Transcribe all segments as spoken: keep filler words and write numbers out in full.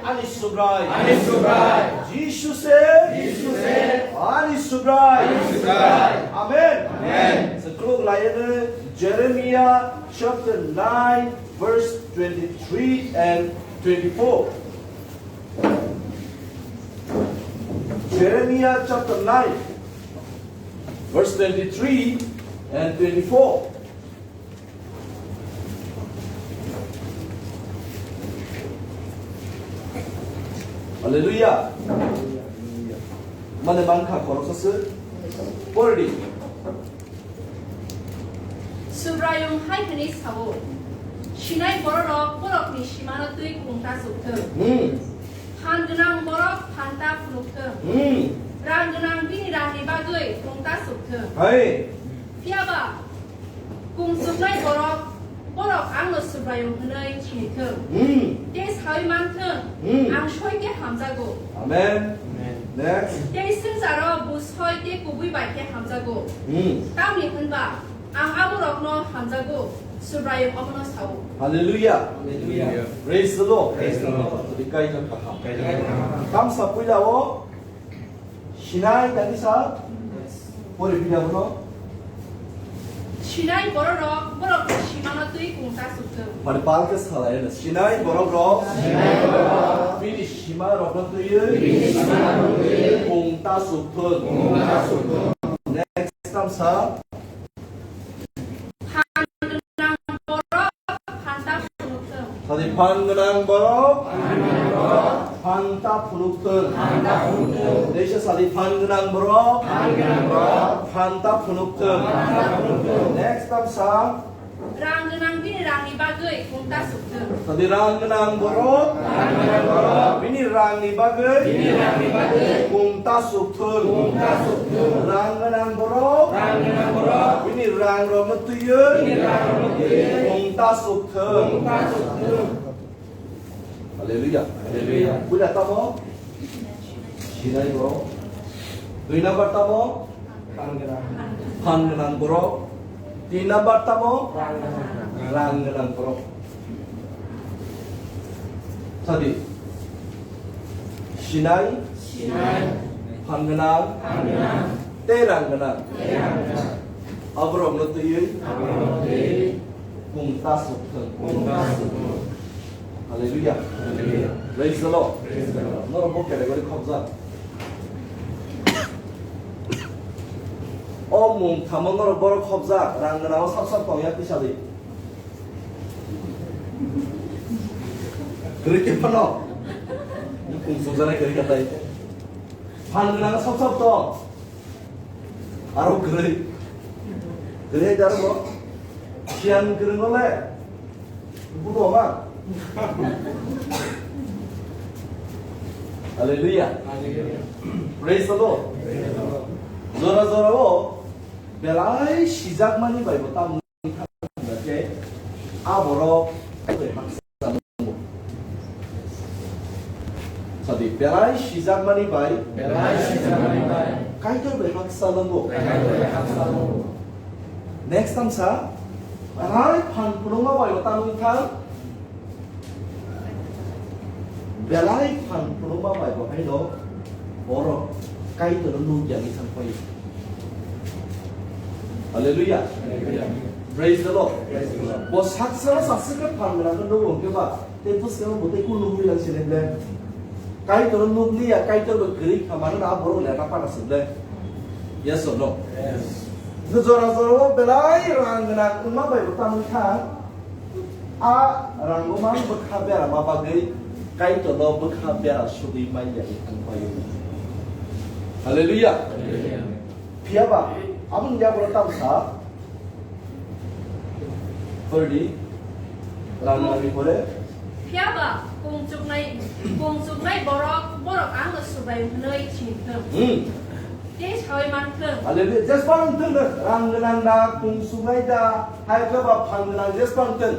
Ani Subrai. Ani Subrai. Jisu se. Jisu se. Ani Subrai. Ani Subrai. Amen. Amen. Sekrok layene Jeremiah chapter nine, verse twenty-three and twenty-four. Jeremiah chapter nine, verse twenty-three and twenty-four. Hallelujah. Mane mankha khoroksa se. Pordi. Subraiyung hai hwnwi sao, "Sinai bororok borokni simano twi kung ta chukthung. Hmm. Phan gwnang borok phan ta phunukthung. Hmm. Rang gwnang bini rangni bagwi kung ta chukthung." Hai. Phiya ba kung chuknai borok, borok angno Subraiyung hwnwi sinithung. Hmm. Tei saui manthung, Hmm. ang soi khe hamjago. Amen. Amen. Next. Tei swngjaro bujsoi tei kubui bai khe hamjago. Hmm. Tamni hwnba ang aborokno hamjago, Subraiyung omono sao. Hallelujah. Hallelujah. Praise the Lord. Praise the Lord. Tini kaisa kaham. Kaisa kaham. Tamsa puila o Sinai tani sa? Pori pida bono? Sinai bororok, borokni simano twi kung ta chukthung. Mane palke salai na. Sinai borok rok. Sinai borok. Bini sima rok no twi. Bini sima rok no twi. Kung ta chukthung. Kung ta chukthung. Next tamsa. Phan gwnang borok phan ta phunukthung. Sadi phan gwnang borok phan ta phunukthung. Deisa sadi phan gwnang borok phan ta phunukthung. Next tamsa. Rang gwnang bini rangni bagwi kung ta chukthung. Tadi rang gwnang borok, bini rangni bagwi, kung ta chukthung. Rang gwnang borok, bini rang rokno twiwi, kung ta chukthung. Hallelujah. Hallelujah. Puila tamo? Sinai borok. Dui number tamo? Phan gwnang borok. Tin number tamo? Rang gwnang borok. Sadi. Sinai. Phan gwnang. Tei rang gwnang. Aborokno twiwi. Kung ta chukthung. Hallelujah. Hallelujah. Praise the Lord. Praise the Lord. Norok bo category khobjak. O mung thamo norok borok khobjak, rang gwnang o sap sap tong ya tisa di. Kwrwi khe phano. Kung chukjana kwrwi kha tai. Phan gwnang o sap sap tong. Aro kwrwi. Kwrwi hai daro bo. Siyan kwrwng no le. Budo ma. Hallelujah. Hallelujah. Praise the Lord. Praise the Lord. Jora jora o belai sijakmani bai bo tamo. Khe aborok sadi belai sijakmani bai, belai sijakmani bai. Kaitor bai haksa nango. Kaitor bai haksa nango. Next tamsa, belai phan phunukma bai bo tamo wngkha. Belai phan phunukma bai bo haino borok Kaitorno nukya wngwi thang paio. Hallelujah. Hallelujah. Praise the Lord. Praise the Lord. Bo saksa saksa khe phan gwnang khe nugo hwnkhe ba, tei bwskango bo tei kunu nugwi lang sini ble. Kaitorno nukliya, Kaitor bo kwrwi kha, manono a borok leta pana se ble. Yes or no? Yes. Jora jora o belai rang gwnang wngma bai bo tamo kha. A rangomang bwkha bera ma bagwi Kaitorno bwkha bera sugwi manya wngwi thang paio. Hallelujah. Hallelujah. Phiya ba aboni yagulo tamsa. Pordi. Rang nangni pore. Phiya ba kung chuknai, kung chuknai borok, borok angno Subraiyung hwnwi sinithwng. Hmm. Tei saui manthwng. Hallelujah. Jeswk wngthwng no, rang gwnang da, kung chuknai da, hai khe ba phan gwnang jeswk wngthwng.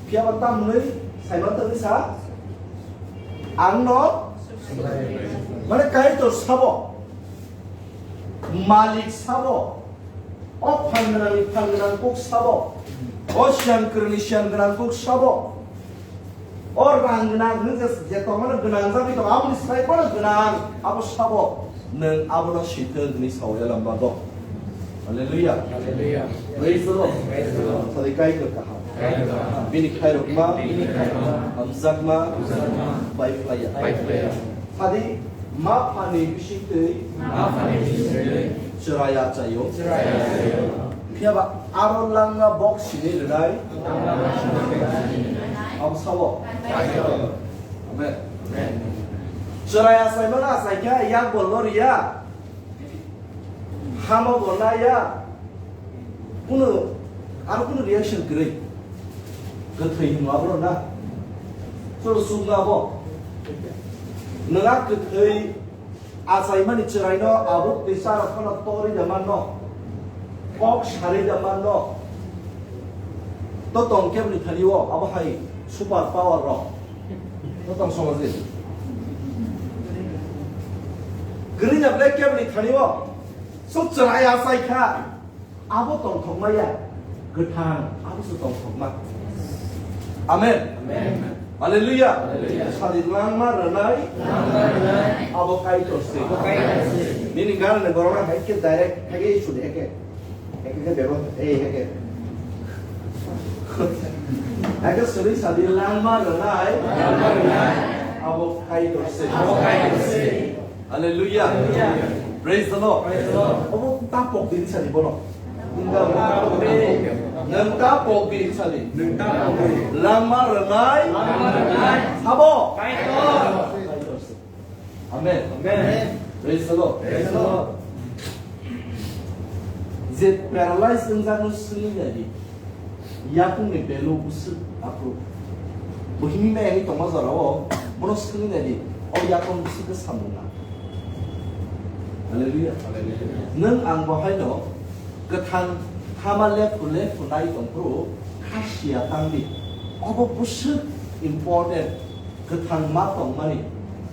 Phiya ba tamo hwnwi sai manthwng sa? Angno, mane Kaitor sabo, Malik sabo, o phan gwnangni phan gwnang kuk sabo, o siyan kwrwngni siyan gwnang kuk sabo. O rang gwnang hwnwi je, je tongmano gwnang jagwi tongo, aboni sai bono gwnang, abo sabo nwng abono sithwng hwnwi saui lamba bo. Hallelujah. Hallelujah. Praise the Lord. Praise the Lord. Sadi Kaitor kaham. Kaitor kaham. Bini khairokma, bini khairokma, hamjakma, hamjakma, bai phlaiya. Bai phlaiya. Sadi ma phani bisingtwi, ma phani bisingtwi, chwrai achaio. Chwrai achaio. Phiya ba aro langma bok sini rwnai. Abo sabo. Amen. Chwrai achaimano achaikha, yak bolno riya. Hamo bolna ya. Kuno, aro kuno reaction kwrwi. Kwthwi hwnma abo na. Chwng sukna abo. Nwng a kwthwi achaimani chwraino abo twi charok phano torwi da manno, kok sarwi da manno. To tong keboni thani o abo hai super power rok. To tong somoji. Kwrwi na ble keboni thani o. So chwrai achai kha. Abo tongthokma ya, kwthang, abo se tongthokma. Amen. Amen. Hallelujah. Hallelujah. Sadi langma rwnai, langma rwnai, abo Kaitor se. Abo Kaitor se. Nini gana ni borok hai ke direct, hai ke sudi, hai ke. Hai ke bebo, eh, hai ke. Hai ke sudi sadi langma rwnai, langma rwnai, abo Kaitor se. Abo Kaitor se. Hallelujah. Hallelujah. Praise the Lord. Praise the Lord. Obo tapok din sani bono. Nwng tapok din sani. Nwng tapok din. Langma rwnai. Langma rwnai. Sabo. Kaitor. Amen. Amen. Praise the Lord. Praise the Lord. Je paralyze wngjakno swngwi naidi. Yakungni belu bwswk aphuru. Buhimni mayangwi tongma jorao bono swngwi naidi, o yakung bwswk khe samung na. Hallelujah. Hallelujah. Nwng ang bo haino kwthang thama lephu lephu nai tongphuru kha siya tangdi. Obo bwswk important. Kwthang ma tongmani,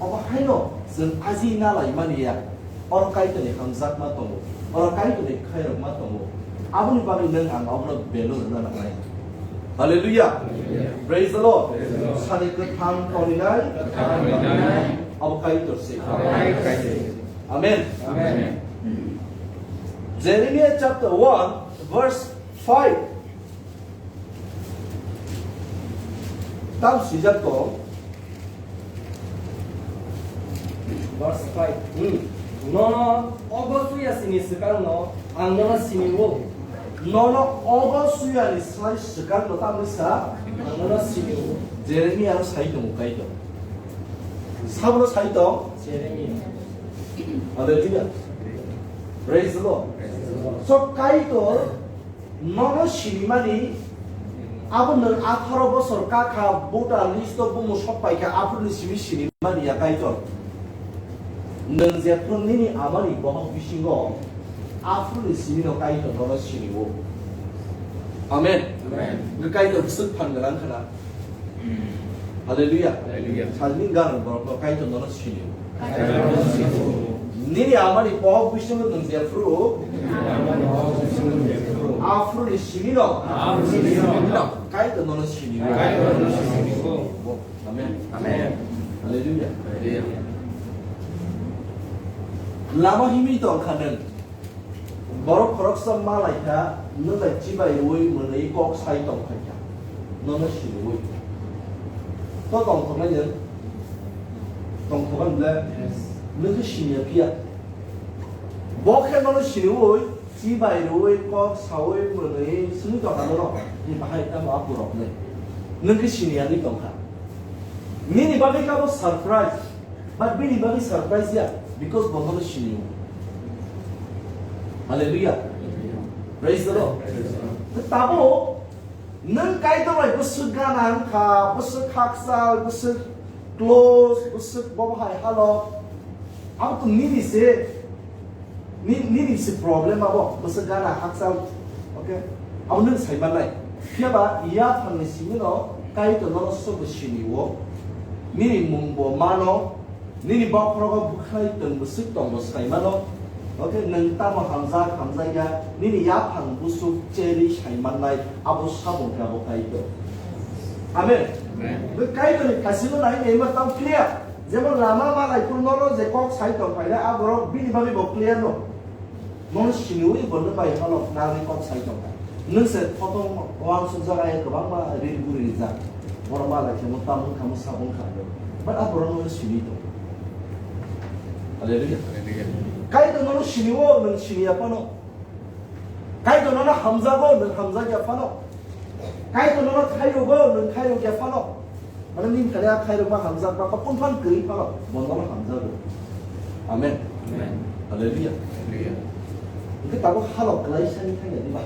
obo haino chwng aji na laimani ya. Oro Kaitorni hamjakma tongo, oro Kaitorni khairokma tongo. Aboni bagwi nwng ang obono belu rwna nangnai. Hallelujah. Hallelujah. Praise the Lord. Praise the Lord. Sani kwthang toninai, kwthang toninai, abo Kaitor se. Abo Kaitor se. Amen. Amen. Jeremiah chapter one, verse five. Tam swijak tong. Verse five. Hmm. Nono obo suya sini swkangno ang nono sini-o. Nono obo suya ni sai swkangno tamni sa? Ang nono sini-o. Jeremiah no sai tongo Kaitor. Sabono sai tong? Jeremiah. Hallelujah. Praise the Lord. Praise the Lord. So Kaitor nono sinimani, abo nwng atharo bosor kakha, voter list o bumung sok paikha, aphuruni simi sinimani ya Kaitor. Nwng jephru nini amani bohok bisingo, aphuruni simino Kaitor nono sinio. Amen. Amen. Kaitor bwswk phan gwnang khna. Hallelujah. Hallelujah. Salni ganang borok no Kaitor nono sinio. Kaitor nono sinio. Nini amani bohok bisingo nwng jephru. Nini amani bohok bisingo nwng jephru. Aphuruni simino. Aphuruni simino. Kaitor nono sinio. Kaitor nono sinio. Amen. Amen. Hallelujah. Hallelujah. Lama himwi tongkha nwng. Borok khoroksa ma lai kha, nwng bai chibai rwui mwnwi kok sai tong phai kha, nono siniui. To tongthoknai nwng? Tongthoknai bwle? Nwng khe siniya phiya. Bo khe nono siniui, chibai rwui, kok saui, mwnwi swngwi tong kha nono, ni bahai tamo a borok nai. Nwng khe siniya wngwi tong kha. Nini bagwi khe abo surprise. But bini bagwi surprise ya, because bo nono siniui. Hallelujah. Praise the Lord. Tabo nwng Kaitor bai bwswk gana wngkha, bwswk hakchal, bwswk close, bwswk bo hai halo. Abo to nini se, ni-, nini se problem abo, bwswk gana hakchal. Okay? Abo nwng sai manai. Phiya ba yaphangni simi no Kaitor nono sobo siniui. Nini mung bo mano. Nini bokhorogo bwkhwnai twng bwswk tongo sai mano. Okay, nwng tamo hamjak, hamjakya, nini yaphang bwswk cherwi sai mannai, abo sabung khe abo Kaitor. Amen. Amen. Bw Kaitorni thasino nai nai ma tamo clear. Jemon lama malai phuru nono je kok sai tong phainai, a borok bini bagwi bo clear no. Nono siniwi bo nwng bai phano nagwi kok sai tong kha. Nwng se photo uansukjak, ai kwbangma reel guri rijak. Borok malai khe mo tamo wngkha, mo sabo wngkha. But a borok nono siniwi tong. Hallelujah. Hallelujah. Kaitor nono siniwo, nwng siniya phano. Kaitor nono hamjago, nwng hamjakya phano. Kaitor nono khairogo, nwng khairokya phano. Mane nini thani a khairokma hamjakma, ba kung phan kwrwi phano, bo nono hamjago. Amen. Amen. Hallelujah. Hallelujah. Hwnkhe tabuk halok klaisani thangya diba?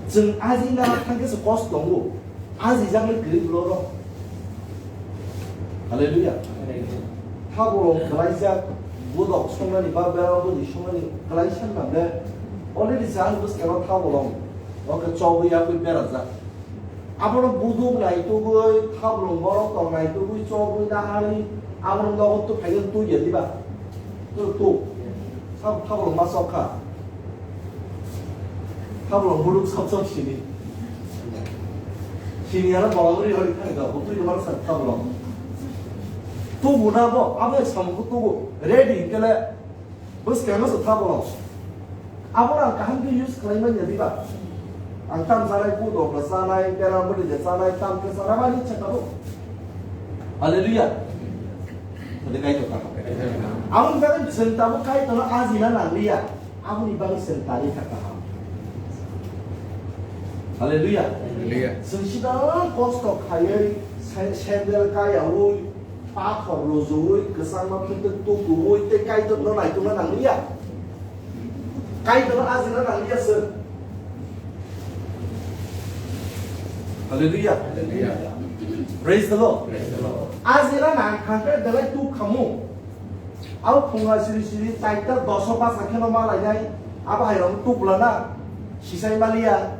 Chwng ajina thangkhe se kosto tongo. Ajijak le kwrwi ulo rw. Hallelujah. Hallelujah. Thabolong kwlaijak, budok songnani ba berao bwdwi songnani kwlaisa hwnba ble already chani bwskango thabolong. Oke chobwi yakwi berajak. Abono buduk naitugwi, thabolong borok tong naitugwi, chobwi nahai, abono nogo tubphaiwi tuiya diba? Tu, tu. Sab thabolong ma sok kha. Thabolong buluk sab sab sini. Sini aro bolong ri hori thani da, butui ni maro sa thabolong. Tu guna bo, abo samung ko tu ready kele, bus kaya masa thabolong. Abo ang kaham ke use khlai manya diba? Ang tam sanai, budok da sanai, beram bwdwi da sanai, tam ke sanai, mani chakabo. Hallelujah. Tadi kai to ka. Aboni bagwi chwng tabuk Kaitorno ajina nangliya. Aboni bagwi chwng tari kha kaham. Hallelujah. Hallelujah. Chwng sidang kosto khaiwi, sa-, sandal kayaui, pathor rujuui, kwchangma phwtwk tukuui, tei Kaitorno naitokna nangliya. Kaitorno ajina nangliya chwng. Hallelujah. Hallelujah. Praise the Lord. Praise the Lord. Ajina nang kha khe belai tuk khamu. Abo phunga siri siri chaita doso basa kheno ma lainai. Abo hai rok tuk lana sisai maliya.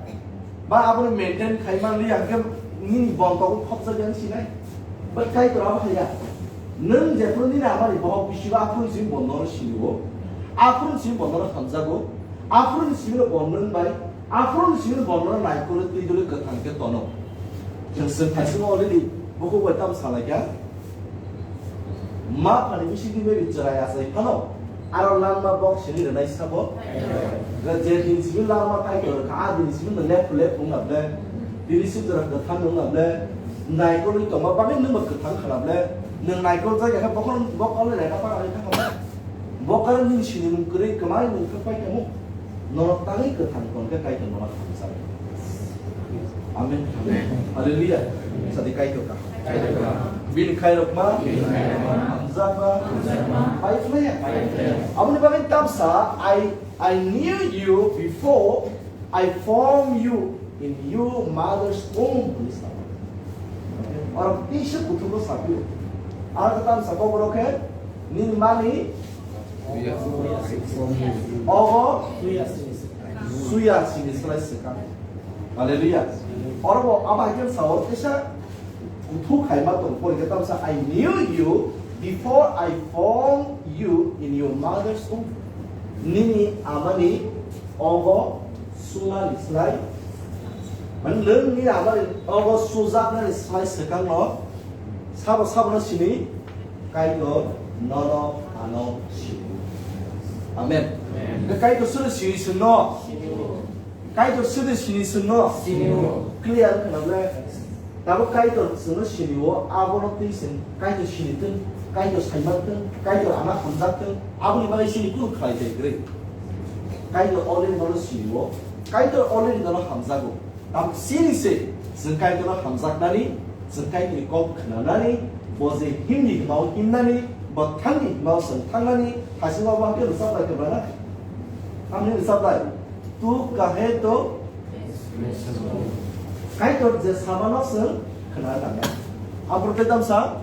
Ba abo maintain khai maliya khe nini bontogo khopjak yang sinai. Ba Kaitor abo haya. Nwng jephru nini amani bohok bisigo aphuru simi bondo siniwo. Aphuru simi bondo hamjago. Aphuru simi bondo nwng bai. Aphuru simi bono naikole twi dole kwthang khe tono. Chwng chwng thaisingo already bukhuk bai tam salai kha. Ma phani bisingni maybe chwrai achai phano. Aro langma bok sini rwnai sabo. Je din simi langma Kaitor kha, a din simi no lep lep wng able. Bini simi jora kwthang wng able. Naikole tongma bagwi nwng bo kwthang khana ble. Nwng naikol jagha khe bokol bokol ni naikha pa ani kha. Bokol ni sini mung kwrwi kwmai nwng khe pai tamo. Norok tangwi kwthang tong khe Kaitor norok hamjak. Amen. Amen. Hallelujah. Sadi Kaitor kaham. Kaitor kaham. Bini khairokma. Bini khairokma. Hamjakma. Hamjakma. Pai phlaya. Pai phlaya. Aboni bagwi tamsa, I, I knew you before I formed you in your mother's womb. Hwnwi sa. Oro kisa kuthugo sapio. Aro tamsa kok borok khe nini mani ogo suya sini slai swkang. Hallelujah. Oro bo abo hai khe sao kisa kuthuk hai ma tong pori khe tamsa, "I knew you before I formed you in your mother's womb." Nini amani ogo sunani slai, mane nwng nini amani ogo sujaknani slai swkangno sabo sabono sini Kaitor nono ano sini. Amen. Amen. Kaitor sono sini sino. Kaitor sidi sini sino. Sini. Clear khna ble. Tabo Kaitor sino sini o, abono twi sin Kaitor sini tun, Kaitor saiman tun, Kaitor ana hamjak tun, aboni bagwi sini kunu khlai thai kwrwi. Kaitor already nono sini o, Kaitor already nono hamjago. Tam sini se, chwng Kaitorno hamjaknani, chwng Kaitorni kok khnanani, bo je himni hwnmao himnani, bo thangni hwnmao chwng thangnani, hasingma bo hakhe rwchap lai kwbana. Tamni rwchap lai. Tu kahe to Kaitor je samano chwng khna nangya. Aphuru tei tamsa?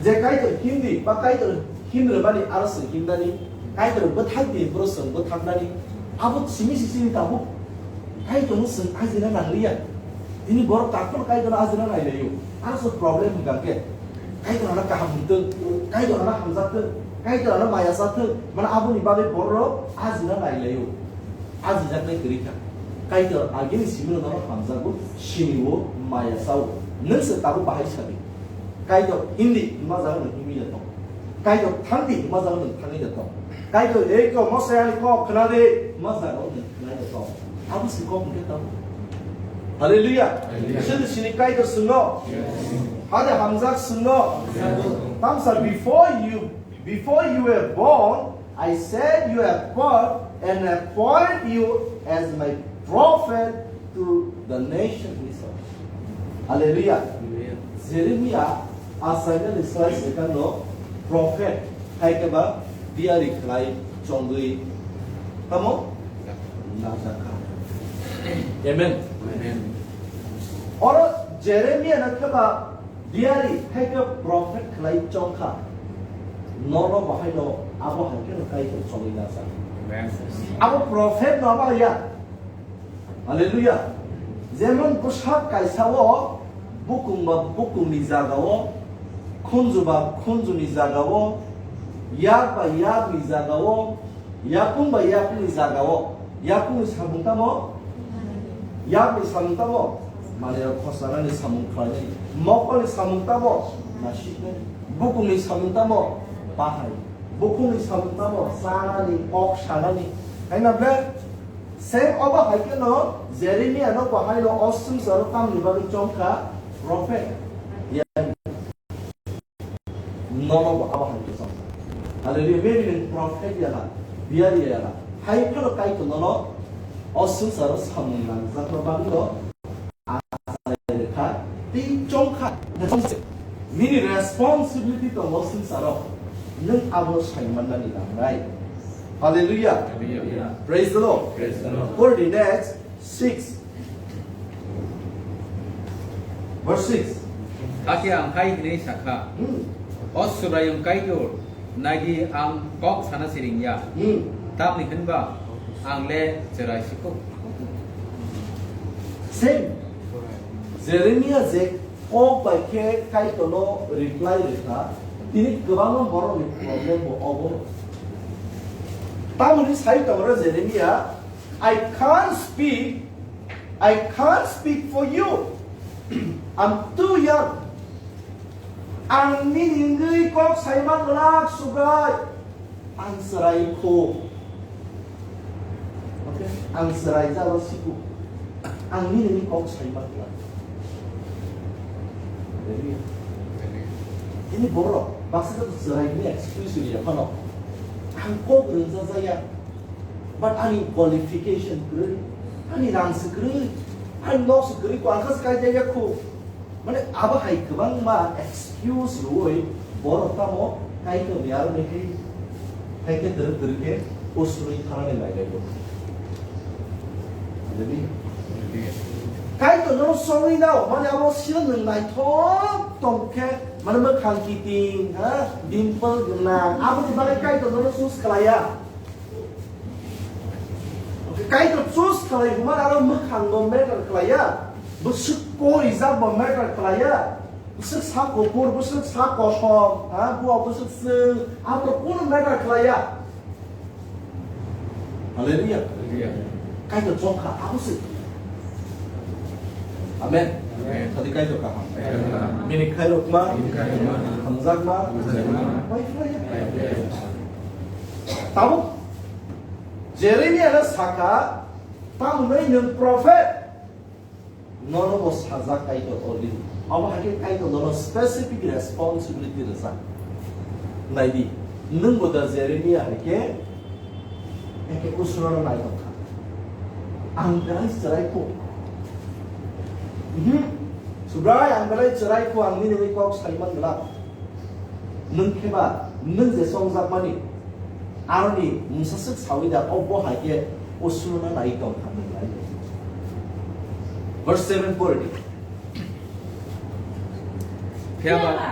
Je Kaitor himdi, ba Kaitor himrwmani aro chwng himnani, Kaitor bwthakdi, bwrwi chwng bwthaknani, abo simi si sini tabuk. Kaitorno chwng ajina nangliya. Tini borok takhuk Kaitorno ajina nailaio. Aro chwng problem hwnkha khe, Kaitor ano kaham hwntwng, Kaitor ano hamjaktwng, Kaitor ano maya chaktwng, mane aboni bagwi borok ajina nailaio. Ajijaknai kwrwi kha. Kaitor agini simi no nono hamjago, sini o maya sao. Nwng se tabuk bahai sabi. Kaitor hindi hima jaga nwng himwi ya tong. Kaitor thangdi hima jaga nwng thangwi ya tong. Kaitor ei ko mosai ani kok khna de hima jaga nwng khna ya tong. Abo se kok hwnkhe tamo. Hallelujah. Hallelujah. Sini sini Kaitor swngo. Yes. Hade hamjak swngo. Yes. Tamsa before you Before you were born, I set you apart and appoint you as my prophet to the nation Israel. Hallelujah. Amen. Jeremiah asaina ni slai sekang no prophet hai ke ba diari khlai chongwi tamo najakha. Amen. Amen. Oro Jeremiah na ke ba Diari hai khe prophet khlai chongkha. Nono bo haino abo hai kheno Kaitor chongwi na sa. Amen. Abo prophet no abo haiya. Hallelujah. Jemon bwsak kaisa o bukung ba bukung ni jaga o, khunju ba khunju ni jaga o, yak ba yak ni jaga o, Yakung ba yakungni jagao, yakungni samung tamo? Yakni samung tamo? Manwi rok khosnanani samung khlainai, mokolni samung tamo? Nasiknai. Bukungni samung tamo? Bahai. Bukhukni samung tamo? Chanani, kok sanani. Hai na ble? Same obo hai kheno Jeremia no bo haino o swngcharo tamni bagwi chongkha prophet. Nono bo abo hai khe chong. Hallelujah. Maybe nwng prophet ya na, biyari ya na. Hai phano Kaitor nono o swngcharo samung nangjakma bagwi no achai rwkha, tei chongkha. Nini responsibility tongo swngcharo. Nwng abo sai mannani nangnai. Hallelujah. Hallelujah. Praise the Lord. Praise the Lord. For the next Six. Verse six. Hakhe ang hai hwnwi sakha, Hmm. O Subraiyung Kaitor, naidi ang kok sana siring ya, Hmm. tamni hwnba ang le chwrai sikho. Same. Jeremia je kok bai khe Kaitorno reply rwkha, tini kwbangma borokni problem bo obo. Tamoni sai tongo Jeremia, I can't speak, I can't speak for you. I'm too young. Ang nini wngwi kok saiman glak, Subrai. Ang chwrai kho. Okay? Ang chwrai jalo siko. Ang nini wngwi kok saiman glak. Ini borok baksa khe chwrai ni excuse ya phano. Ang kok rwngsa jaya. But ani qualification kwrwi, ani rang se kwrwi, ani nok se kwrwi, ko ang kha se kai jaya khu. Mane abo hai kwbangma excuse rwui borok tamo Kaitor ni aro ni hai, hai khe dwrwk dwrwk khe usrui thanani nai lai bo. Jadi, Kaitor no sorry nao, mane abo sino nwng naithok tong khe, mane mwkhang kiting, ha, dimple gwnang, abo ni bagwi Kaitor no choose khlaiya. Kaitor choose khlai hwnba aro mwkhang bo matter khlaiya, bwswk korijak bo matter khlaiya, bwswk sa kuphur, bwswk sa kosom, ha, buwa bwswk chwng, abo kunu matter khlaiya. Hallelujah. Hallelujah. Kaitor chongkha, abo se. Amen. Amen. Thadi Kaitor kaham. Amen. Bini khairokma, Bini khairokma, hamjakma, hamjakma, bai phlaiya. Bai phlaiya. Tabuk Jeremia no sakha, tamni nwng prophet. Nono bo sajak Kaitor already. Abo hai khe Kaitor nono specific responsibility rwjak. Naidi, nwng bo da Jeremia hai khe, hai khe usrano nai tongkha. Ang belai chwrai kho. Mhm. Subrai, ang belai chwrai kho, ang nini wi kok saiman glak. Nwng khe ba, nwng je chongjakmani, aroni mungsa swk saui da, o bo hai khe o suno na nai tong kha nwng lai. Verse seven pore di. Phiya ba? Phiya ba,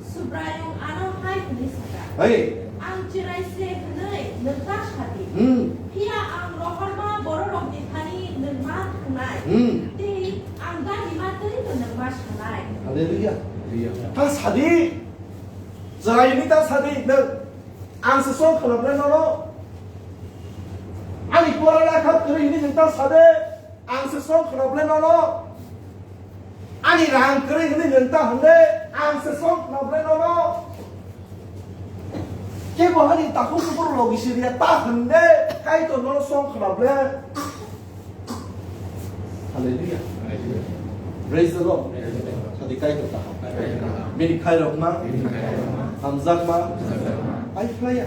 Subraiyung ano hai hwnwi sakha, Hai. Ang chwrai se hwnwi nwng ta sa di. Hmm. Phiya ang rohorma bororokni thani nwng ma thangnai. Hmm. Tei ang gari ma twi no nwng ma sanai. Hallelujah. Hallelujah. Ta sa di. Chwraini ta sa di nwng. Ang se song khalapnai nono. Ani kwlai rakha kwrwi hwnwi nwng ta sa de. Ang se song khna ble nono. Ani rang kwrwi hwnwi nwng ta hwnde, ang se song khna ble nono. Kebo hani takhuk kubur logi siriya ta hwnde, Kaitor nono song khna ble. Hallelujah. Praise the Lord. Sadi Kaitor ta. Bini khairok ma, hamjak ma, ai khlaiya.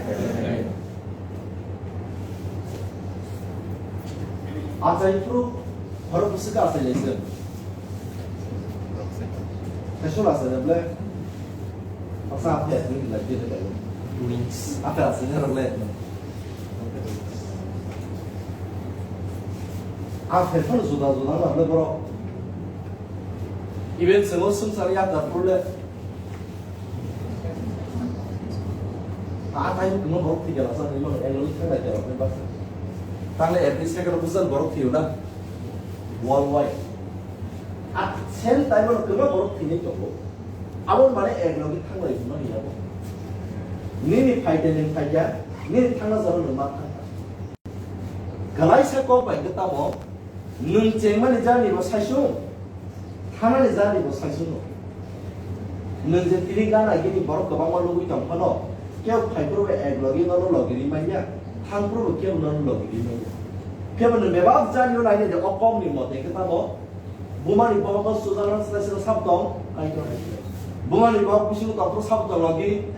Achai phuru, horo bwswk achai lai se. Kaisa achai le ble. Asa aphe ni lai de de. Apa achai le rok le. Aphe phuru juda juda na le borok. Even chwng swngchar yakar phuru le. A tai kwma borok thwi gela sa ni mano eloi thang dai gela ni basa. Tang le every second bujal borok thwi na. Worldwide. A same time o kwma borok thwi ni tongo. Abo mane ek logi thang lai mano ya bo. Nini phai de ning phai ya, nini thangna jaro no ma thang. Galaisa kok bai ke tamo. Nwng chengmani jani bo saisung, thanani jani bo saisung. Nwng je tini gana gini borok kwbangma nugwi tong phano, kebo phai phuru bo ek logi nono logi ri manya, thang phuru bo kebo nono logi ri manya. Kebo nwng bebak jani o naidi o kok ni mote khe tamo, buma ni bohok o sujakna srai srai sabo tong, Kaitor hai khe. Buma ni bohok bisingo tong phuru sabo tong logi,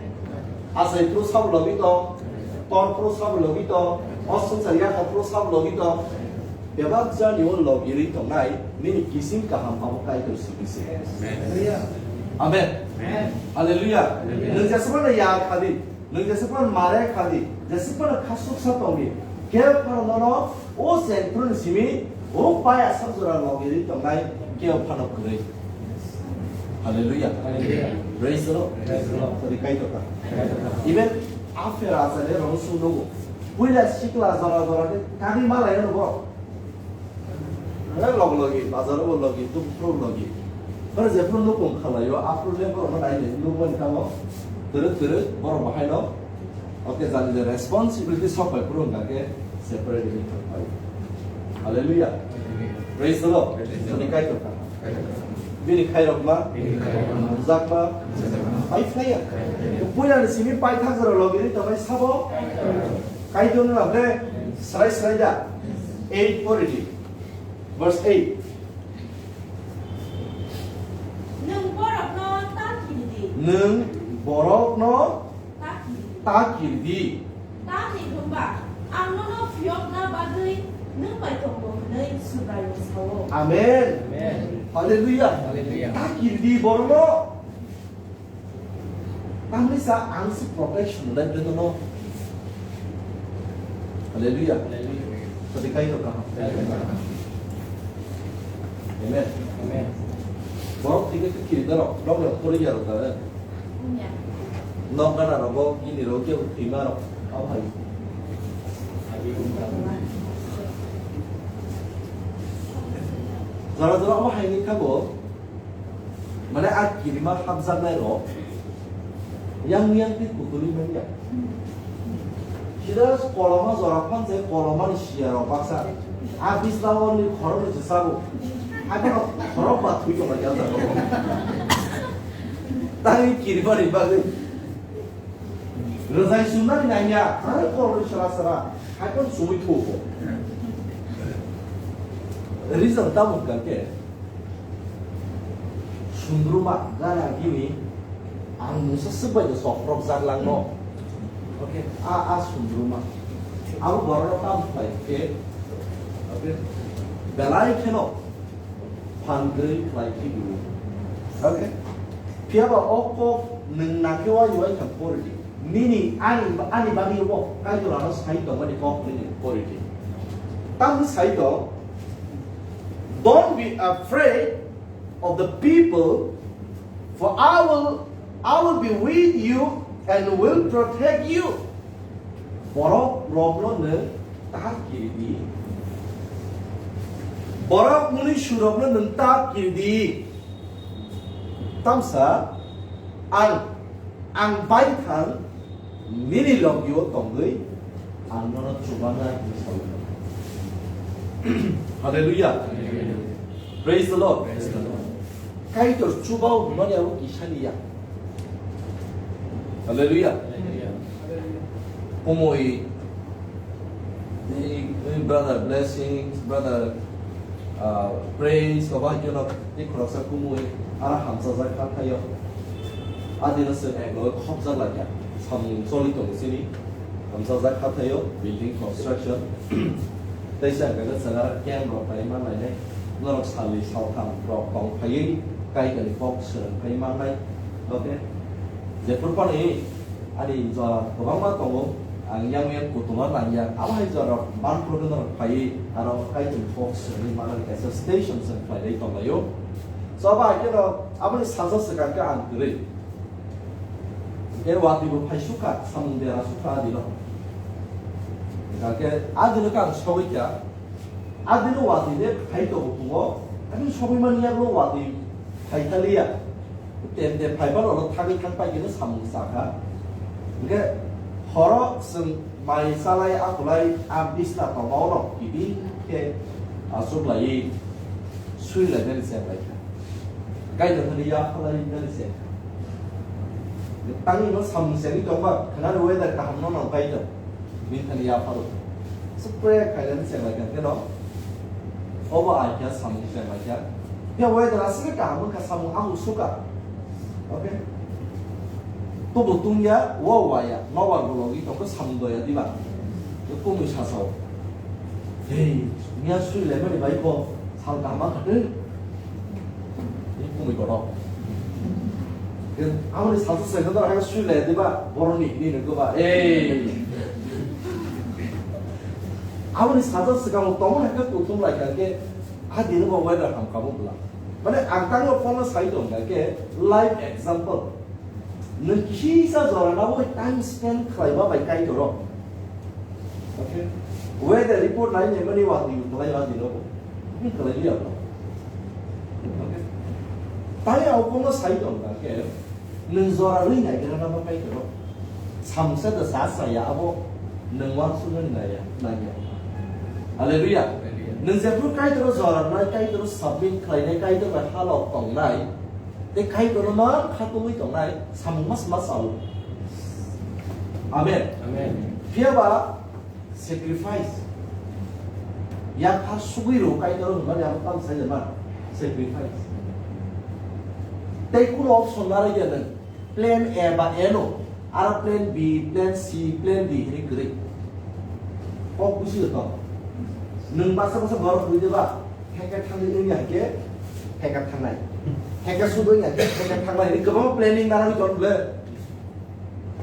achai phuru sabo logi tong, tor phuru sabo logi tong, o swngchar yakar phuru sabo logi tong. Bebak jani o log iri tongnai, nini kisim kaham abo Kaitor simi se. Amen. Amen. Hallelujah. Hallelujah. Nwng jeswkno ya khadi, nwng jeswkno mare khadi, jeswkno khasuksa tongdi. Kebo phano nono o chen phuru ni simi, o paya sak jora log iri tongnai, kebo phano kwrwi. Hallelujah. Hallelujah. Praise the Lord. Praise the Lord. Sadi Kaitor ta. Even afera asale rong sung nogo. Puila sikla jora jora de kani malai no bo. Re log logi, bazar bo logi, tuk pro logi. Pero je pro nukung khalayo, afro le borok no nai le, nukmani tamo. Tere tere, borok bahai no. Oke, jani je responsibility sok bai pro hwnga ke separate ni thang pai. Hallelujah. Praise the Lord. Praise the Lord. Sadi Kaitor ta. Bini khairok ma, bini khairok ma, bujak ma, bujak ma, pai khlaiya. Puila ni simi pai thak jora logi ri tongmai sabo. Kaitor no lamre, srai srai da. Eight pori di. Verse eight. Nwng borokno ta kiri di. Nwng borokno ta kiri di. Ta kiri di. Tamni hwnba ang nono phiyokna bagwi nwng bai tongo hwnwi Subraiyung sao. Amen. Amen. Hallelujah. Hallelujah. Ta kiri di borokno. Tamni sa ang si protection lai bendo no. Hallelujah. Hallelujah. Sadi Kaitor kaham. Amen. Amen. Borok thike kiri daro, nok nok kori yaro daro. Nok gana rogo, gini rogo, kebo thwima rok, abo hai. Jora jora abo hai ni kha bo, mane a kirima hapjaknai rok, yang yang twi kutuli manya. Sida koloma jora phan se koloma ni siya rok baksa, a bisla o ni khoro ni se sabo, a kono khoro ba thui tong ya jago. Tang kirima ni bagwi. Rwjai sumnani nangya, hai kolorwi sara sara, hai phano sumui thugo. Reason tamo hwnkha khe, sundruma gana gini, ang mungsa swk bai de sokrok jak langno. Okay, a, a sundruma. Abo borokno tamo khlai khe, okay, belai kheno phan gwi khlai phigo. Okay? Phiya ba o kok nwng nakhe uaini uaitham pori di. Nini ani, ani bagwi bo Kaitor ano sai tongmani kok nini pori di. Tamni sai tong, "Don't be afraid of the people, for I will, I will be with you and will protect you." Borok rokno nwng ta kiri di. Borok muni surokno nwng ta kiri di. Tamsa ang, ang baithang nini logio tongwi ang nono chubanai hwnwi saui. Hallelujah. Praise the Lord. Kaitor chubao hwnmani abo kisani ya. Hallelujah. Kumui, eh, eh, brother Blessings, brother, uh, Praise, obo hai kheno tei khoroksa kumui, aro hamsajak kha thaio. Adino chwng ego khopjak lai kha, samung choli tongo chini. Hamsajak kha thaio, building construction. Tei chwng kaisa chwng aro camp rok phai ma lainai. Norok salni saltham rok tong phaiwi Kaitorni kok swrwng phai mannai. Okay? Jephuru phano ani jora kwbangma tongo, ang yang yang kutung ma nang ya. Abo hai jora ban phuru norok phaiwi aro Kaitorni kok swrwngwi manani kaisa station chwng khlailai tonglaio. So abo hai kheno aboni sajak swkang khe ang kwrwi. Hwnkhe watwi bo phai sukha, samung dera sukha adino. Hwnkhe adino khe ang sogwi kha, adino watwi de phai tongo phungo, ani sogwi mani yago watwi phai taliya. Tem tem phai phano oro thagwi thang pai khe samung sakha. Hwnkhe horo chwng mai chalai akulai a bisna tongma oro kibi khe achuklaiwi sui lainani cheng lai kha. Kaitor thani yapharwi nani se. Tangwi no samung sengwi tongba, khwnani weather kaham no nang pai tong. Bini thani yapharo. Spray khailani se bai kha kheno. Obo ai kha samung se bai kha. Ya weather aswk kaham wngkha samung ang usuka. Okay. Tubu tungya, wa waya, nobar bologwi tongkha samung doya diba. Kumui sasao. Hei, miya sui lemani bai kho. Sal kaham kha tei. Ni kumui kotor. Aboni sajak swkang no hai sui lai diba, boroni hini nungkha ba. Ei. Aboni sajak swkang tongo hai kutung lai kha ke, a dino bo weather ham kabo bla. Mane ang tangno phone sai tong kha ke, live example. Nwng kisa jora nabo time spend khlaiba bai Kaitoro. Okay? Weather report nai nai mani watwi khlai ba dino bo. Ni khlai liya bo. Okay? Tani au kono sai tong ba ke nwng jora rwi nai gira nabo Kaitoro. Samsa da sa sa ya abo nwng wan su nai ya nai ya. Hallelujah. Nwng jephru Kaitoro jora nai Kaitoro submit khlai nai Kaitoro bai halok tong nai. Tei Kaitorno man khatungwi tongnai samung mas mas sao. Amen. Amen. Phiya ba sacrifice. Yaphar sugwi rw Kaitor hwnmani abo tamo sai ma sacrifice. Tei kuno option narwkya nwng plan A ba A no, aro plan B, plan C, plan D hwnwi kwrwi. Kok busi tong. Nwng baksa baksa borok rwide ba. Heke thangwi wngya hake, heke thangnai. Heke sudwi wngya hake, heke thangnai. Ini kwbangma planning narwgwi tong le.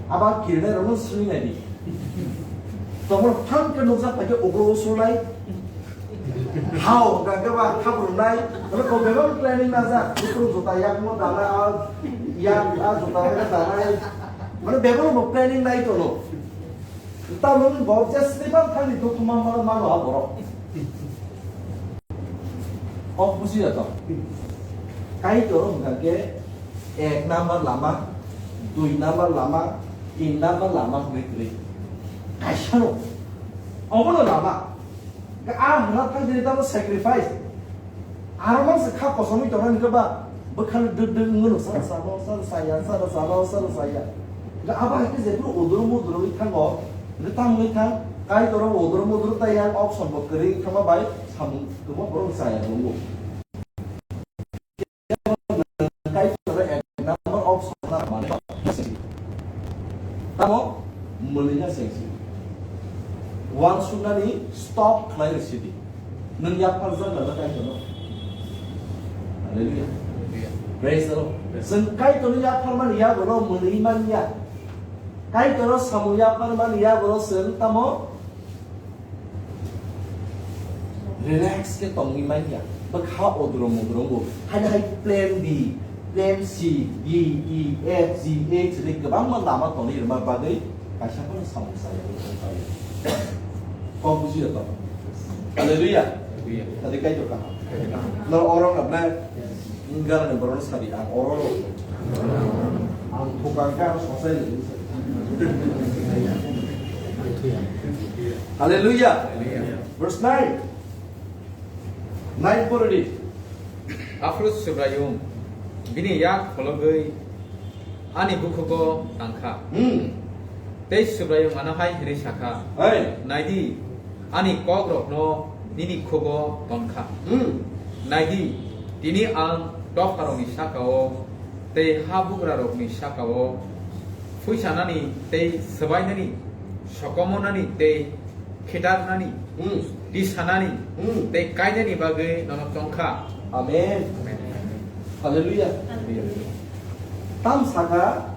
Aba kirinai rokno swngwi nai di. Tongmor phang khe nukjak pai khe ugruk usulnai. Hao, hwnkha khe ba khap rwnai. Tole kok bebak planning najak. Bukruk juta yakmo danai, a yak, a juta hake danai. Mane bebak bo planning nai tono. Tamoni bo jesni bang thani dukhu manma mano a borok. Kok bujiya to. Kaitor hwnkha khe ek number lama, dui number lama, tin number lama hwnwi kwrwi. Kaisano. Omono lama. A hwnna thang dini tamo sacrifice. Aro mang se kha kosomwi tongnani khe ba bwkhano dwk dwk wngmano sara sano, sara saya, sara sano, sara saya. Ga abo hai khe jephru uduru muduru wngwi thango. Hwnkhe tamo wngwi thang, Kaitor o uduru muduru tei yang option bo kwrwi thangma bai samung kwbang borok chaya tongo. Kaitor o ek number option na mano. Tamo mwlwina sengsi. Uansuknani stop khlai rw sidi. Nwng yapharjak na Kaitorno? Hallelujah. Praise the Lord. Chwng Kaitorno yapharmani yagulo mwnwi manya. Kaitoro samung yapharmani yagulo chwng tamo relax khe tongwi manya. Bwkha odro modro bo. Haino hai plan B, plan C, D, E, F, G, H hwnwi kwbangma lama tongwi rwma bagwi kaisa phano samung chaya wngwi tongphai. Kok bujiya to? Hallelujah. Hallelujah. Tadi Kaitor kaham. No oro na ble. Wngkha ni borok sadi ang oro. Ang thukang khe ang sosai ni. Hallelujah. Verse nine. Nai porodi. Aphuru Subraiyung bini yak phologwi ani bukhugo tangkha. Hmm. Tei Subraiyung ano hai hwnwi sakha, Hai. "Naidi, ani kokrokno nini khugo tonkha. Hmm. Naidi, tini ang dopharokni saka-o tei habugrarokni saka-o phuisanani tei swbainani, sokomonani tei khitarnani, Hmm. tisanani, Hmm. tei kainani bagwi nono tongkha." Amen. Amen. Hallelujah. Hallelujah. Tam saka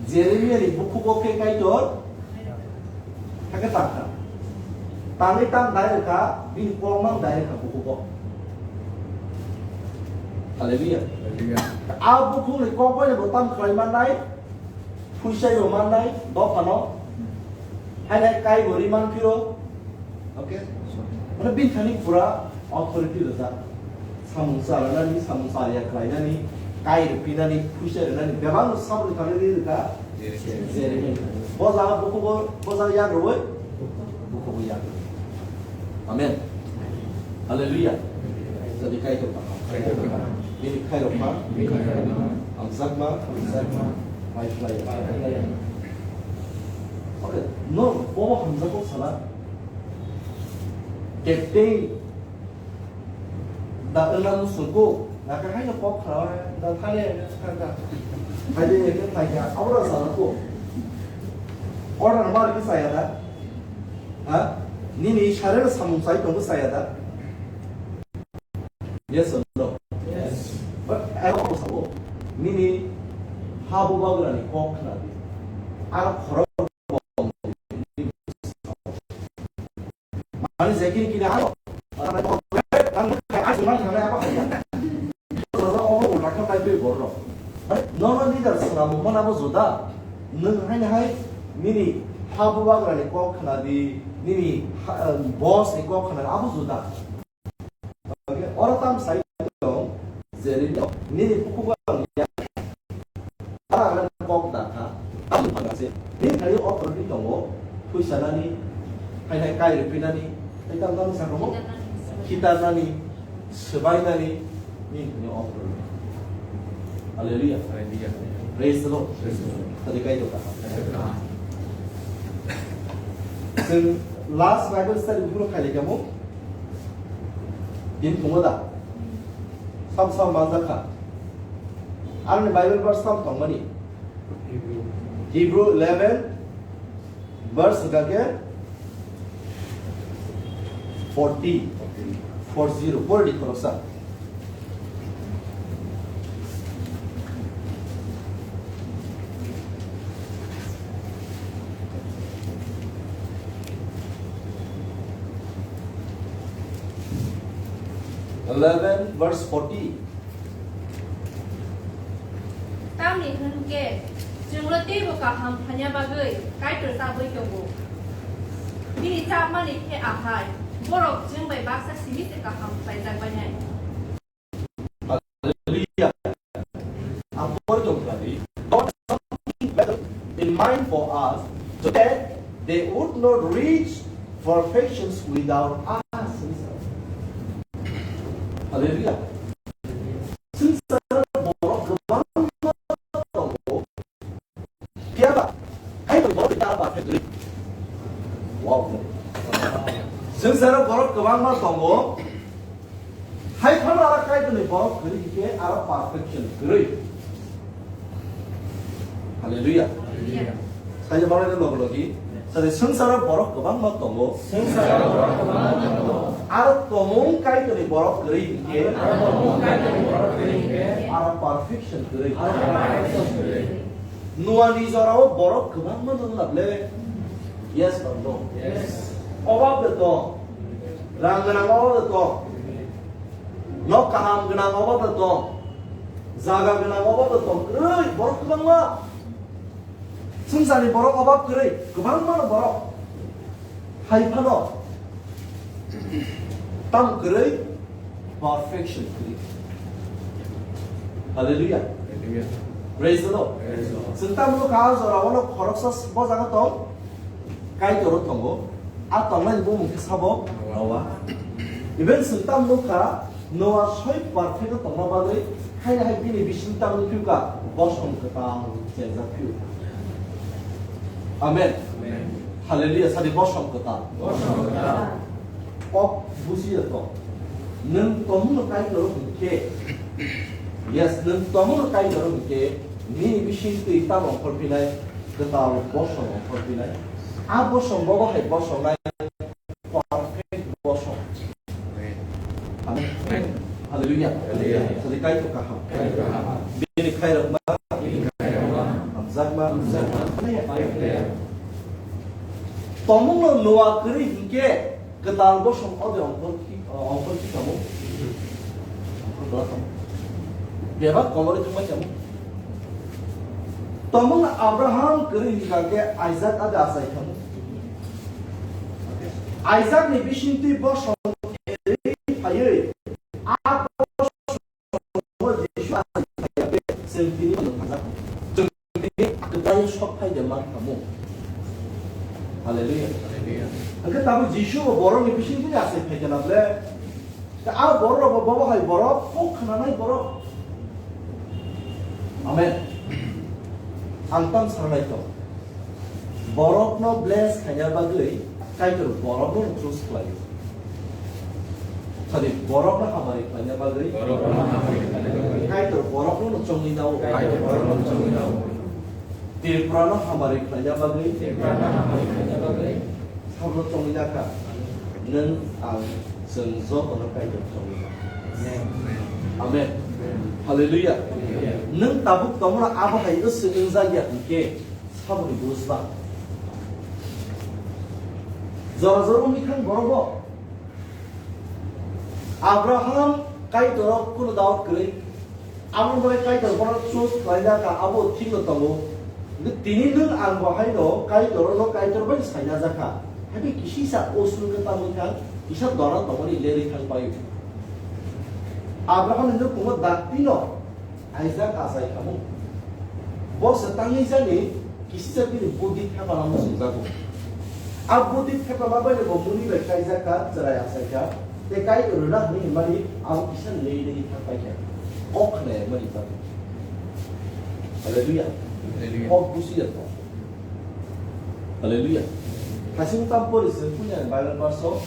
Jeremiah ni bukhugo khe Kaitor hakhe tangkha. Tangwi tam dai rwkha, bini kok mang dai rwkha bukhugo. Hallelujah. Hallelujah. A bukhukni kok bai bo tam khlai mannai, phuisa yo mannai, dophano. Hainai kai bo ri man phiro. Okay? Mane bini thani pura authority rwjak. Samung cha rwnani, samung cha ya khlainani, kai rwphinani, phuisa rwnani, bebak no saboni thani ri rwkha. Jeremiah. Jeremiah. Bo jaga bukhugo, bo jaga yak rwui, bukhugo yak rwui. Amen. Hallelujah. Jadi Kaitor tangkha. Bini khairok kha. Hamjakma. Mai phlai. Okay. No, bo hamjakma sala. Captain da wngna muchungkuk, naka haino kok khna da thani thangkha. Haide ekhe thaikha, abora sana ko. Order mar ki saya da? Ha? Nini sare samung sai tongo saya da? Yes or no? Yes. But I also sabo, nini habu bagrani kok khna di. Ar khorok Mani je kini kini ano. Ang kai asu man thang apa kaya. Obo ulta kha tai be borno. Nono leader swnam mana bo juda. Nwng hai hai nini habu bagrani kok khna di, nini ha-, boss ni kok khna di, abo juda. Oro tam sai tong, Jeremiah, nini bukhugo ang ya. Ara ang kok da kha, tam phaga se. Nini thani authority tongo, phuisanani, hai hai kai rwphinani, hai tam tam sa tongo, khitarnani, swbainani, nini thani authority. Hallelujah. Hallelujah. Praise the Lord. Praise the Lord. Tadi kai to ka. Chwng last Bible study bukhuno khailai kamo. Din tongo da? Sam sam manjakha. Aroni Bible verse sam tongmani. Hebrew eleven verse hwnkha khe forty. Four zero. Pore di khoroksa. Eleven verse forty. Tamni hwn khe, chwngno teibo kaham hamya bagwi Kaitor chabwi tongo. Bini chapmani khe ahai, borok chwng bai baksa simi se kaham khlaijak bainai. Hallelujah. Ang pore tong khlai, God has something better in mind for us, so that they would not reach perfections without us. Hallelujah. Swngcharo borok kwbangma tongo, phiya ba, hai borok ta perfect rwi. Wow. Swngcharo borok kwbangma tongo, hai phano aro Kaitorni borok kwrwi hinkhe aro perfection kwrwi. Hallelujah. Hallelujah. Sai je borok logi logi. Sai swngcharo borok kwbangma tongo. Swngcharo borok kwbangma tongo. Aro tomung Kaitorni borok kwrwi hinkhe. Aro tomung Kaitorni borok kwrwi hinkhe. Aro perfection kwrwi. Aro perfection kwrwi. Noani jorao borok kwbangma dong na ble? Yes or no? Yes. Obab de tong. Rang gwnang obab de tong. Nok kaham gwnang obab de tong. Jaga gwnang obab de tong. Kwrwi borok kwbangma. Swngcharni borok obab kwrwi, kwbangma no borok. Hai phano tam kwrwi, perfection kwrwi. Hallelujah. Hallelujah. Praise the Lord. Praise the Lord. Chwng tamo kha jora ono khoroksa bo jaga tong, Kaitor tongo. A tongnai bumung khe sabo Noah. Even chwng tamo nukha, Noah soi perfect o tongna bagwi, haino hai bini bising tamo phiuka, bosong kwtal chengjak phiu. Amen. Amen. Hallelujah, sadi bosong kwtal. Bosong kwtal. Kok bujiya to. Nwng tongmungno Kaitor hwnkhe, yes, nwng tongmungno Kaitor hwnkhe, nini bising twi tamo ongkhorphinai, kwtal bosong ongkhorphinai. A bosong bobo hai bosongnai, perfect bosong. Amen. Hallelujah. Hallelujah. Sadi Kaitor kaham. Bini khairokma. Hamjakma. Tongmungno Noah kwrwi hinkhe kwtal bosong ode ongkhor khi-, ongkhor khi tamo. Bebak kolori thangbai tamo. Tongmungno Abraham kwrwi hinkha khe Isaac ade achai tamo. Isaac ni bisingtwi bosong phaiwi, a bosongo Jisu asai phaiya be, chwng tini phano thangjakha. Chwng tini kwtai sok phai de man kha mung. Hallelujah. Hallelujah. Hwnkhe tabuk Jisu bo borokni bisingtwi asai phai kana ble? Tei a borok rok bo bobo hai borok, kok khwnanai borok. Amen. Ang tang sanai tong. Borokno bless khaina bagwi Kaitor borokno choose khlaio. Sadi borokno hamari khlaina bagwi Kaitor borokno chongwi nao. Tripura no hamari khlaina bagwi. Tripura no hamari khlaina bagwi. Sabno chongwi nakha. Nwng ang chwng jotono Kaitor chongwi nakha. Amen. Hallelujah. Nwng tabuk tongmano abo hai wngjakya hinkhe saboni bujba. Jora jora wngwi thang borok bo. Abraham Kaitor kunu doubt kwrwi. Abo bai Kaitor bono choose khlaijak kha, abo thikno tongo. Tini nwng ang bo haino Kaitor no Kaitor bai saina jakha. Haikhe kisisa osur khe tamwi kha, kisa dora tongmani lerwi thang paio. Abraham ni nukhungo daktino Isaac achai khamu. Bo se tangwi jani kisisa bini buddhi thepana muchungjago. A buddhi thepama bai bo muni bai kaijak kha, chwrai achai kha. Tei Kaitor rwna hwnwi hwnmani abo kisa nei nei thang pai kha. Kok khna ya mani bagwi. Hallelujah. Hallelujah. Kok busi ya kha. Hallelujah. Hasing tam pori se punya Bible verse o.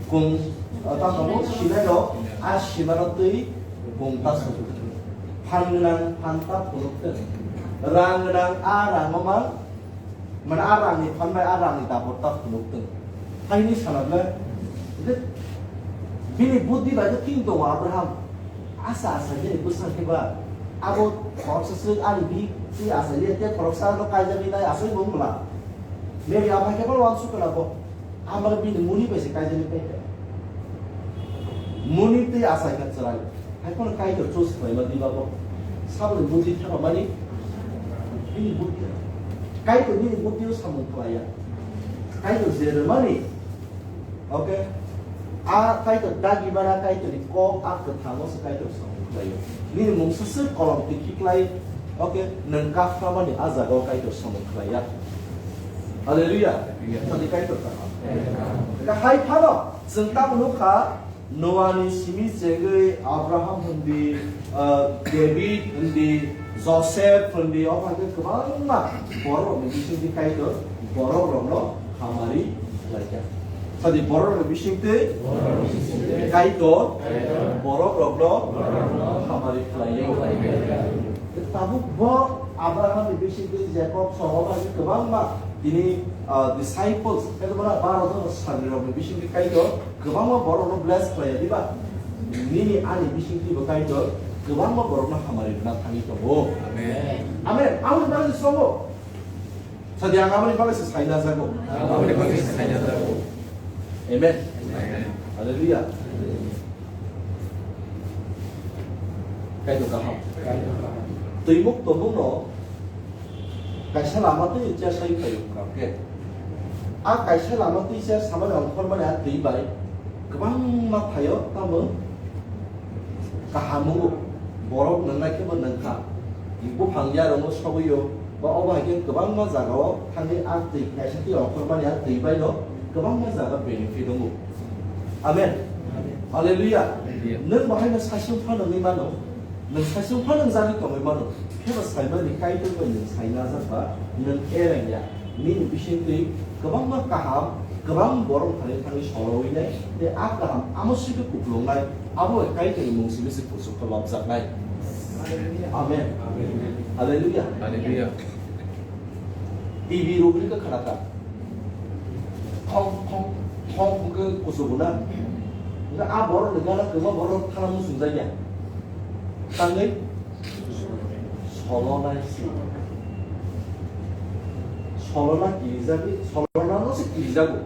Kung, ah, tam kamu sinai lo, a simano twi kung ta sung. Phan gwnang phan ta phunuk teng. Rang gwnang a rang o mang. Mana a rang ni phan bai a rang ni dapor ta phunuk teng. Hai ni sana ble. Bini buddhi bai to king tongo Abraham. Asa asa je bwsang khe ba abo khoroksa swk ani bihik twi asa liya khe khoroksa no kaijagwi nai aswk bo wngla. Maybe abo hai khe bono uansuk kana bo. Abo bini muni bai se kaijagwi pai kha. Muni twi asa khe chwrai. Hai phano Kaitor choose khlaima di ba bo. Saboni buddhi thepamani bini buddhi. Kaitor bini buddhi o samung khlaiya. Kaitor je rwmani Okay. A Kaitor dagi bana Kaitor ni kok a kwthango se Kaitor samung khlaio. Nini mung saswk kolom tikhi klai. Okay. Nwng kaframani a jaga o Kaitor samung khlaiya. Hallelujah. Hallelujah. Sadi Kaitor kaham. Hallelujah. Ka hai phano chwng tamo nukha Noah ni simi chengwi Abraham hwndi, ah, David hwndi, Joseph hwndi, o hai khe kwbangma borok ni bisingtwi Kaitor borok rokno hamari khlaikha. Sadi borok ni bisingtwi Kaitor borok rokno hamari khlaio. Tabuk bo Abraham ni bisingtwi Jacob soho hai khe kwbangma tini, ah, disciples, khe bana baro jon sari rok ni bisingtwi Kaitor Kwbangma borokno bless khlaiya diba? Nini ani bisingtwi bo Kaitor kwbangma borokno hamari rwna thangwi tongo. Amen. Amen. Aboni bagwi se songo. Sadi ang aboni bagwi se saina jago. Aboni bagwi se saina jago. Amen. Amen. Hallelujah. Kaitor kaham. Kaitor kaham. Twimuk tongmungno Kaisa lama twi chair sai phaio wngkha khe. A kaisa lama twi chair samani ongkhormani a twi bai kwbangma phaio, tamo kaham wngo. Borok nwngnai khe bo nwngkha. Buphang yarwngno sogwio, ba obo hai khe kwbangma jagao thangwi a twi kaisa twi ongkhormani a twi baino kwbangma jaga benefit wngo. Amen. Hallelujah. Hallelujah. Nwng bahaino saichung pha nungwi mano. Nwng saichung pha nungjagwi tongwi mano. Kheba saimani Kaitor bai nwng saina jak ba nwng ereng ya. Nini bisingtwi kwbangma kaham, kwbang borok thani thangwi solowi nai. Tei a kaham amo swigo kuplung nai. Abo bai Kaitorni mung simi se kuchuk khe lobjak nai. Amen. Amen. Hallelujah. Hallelujah. T V rok ni kha khana kha. Thong, thong, thong hwnkhe kuchugo na. Hwnkhe a borok ni gana kwma borok thana muchung jakya. Tangwi solonai si. Solona kirijagwi, solona no se kirijago.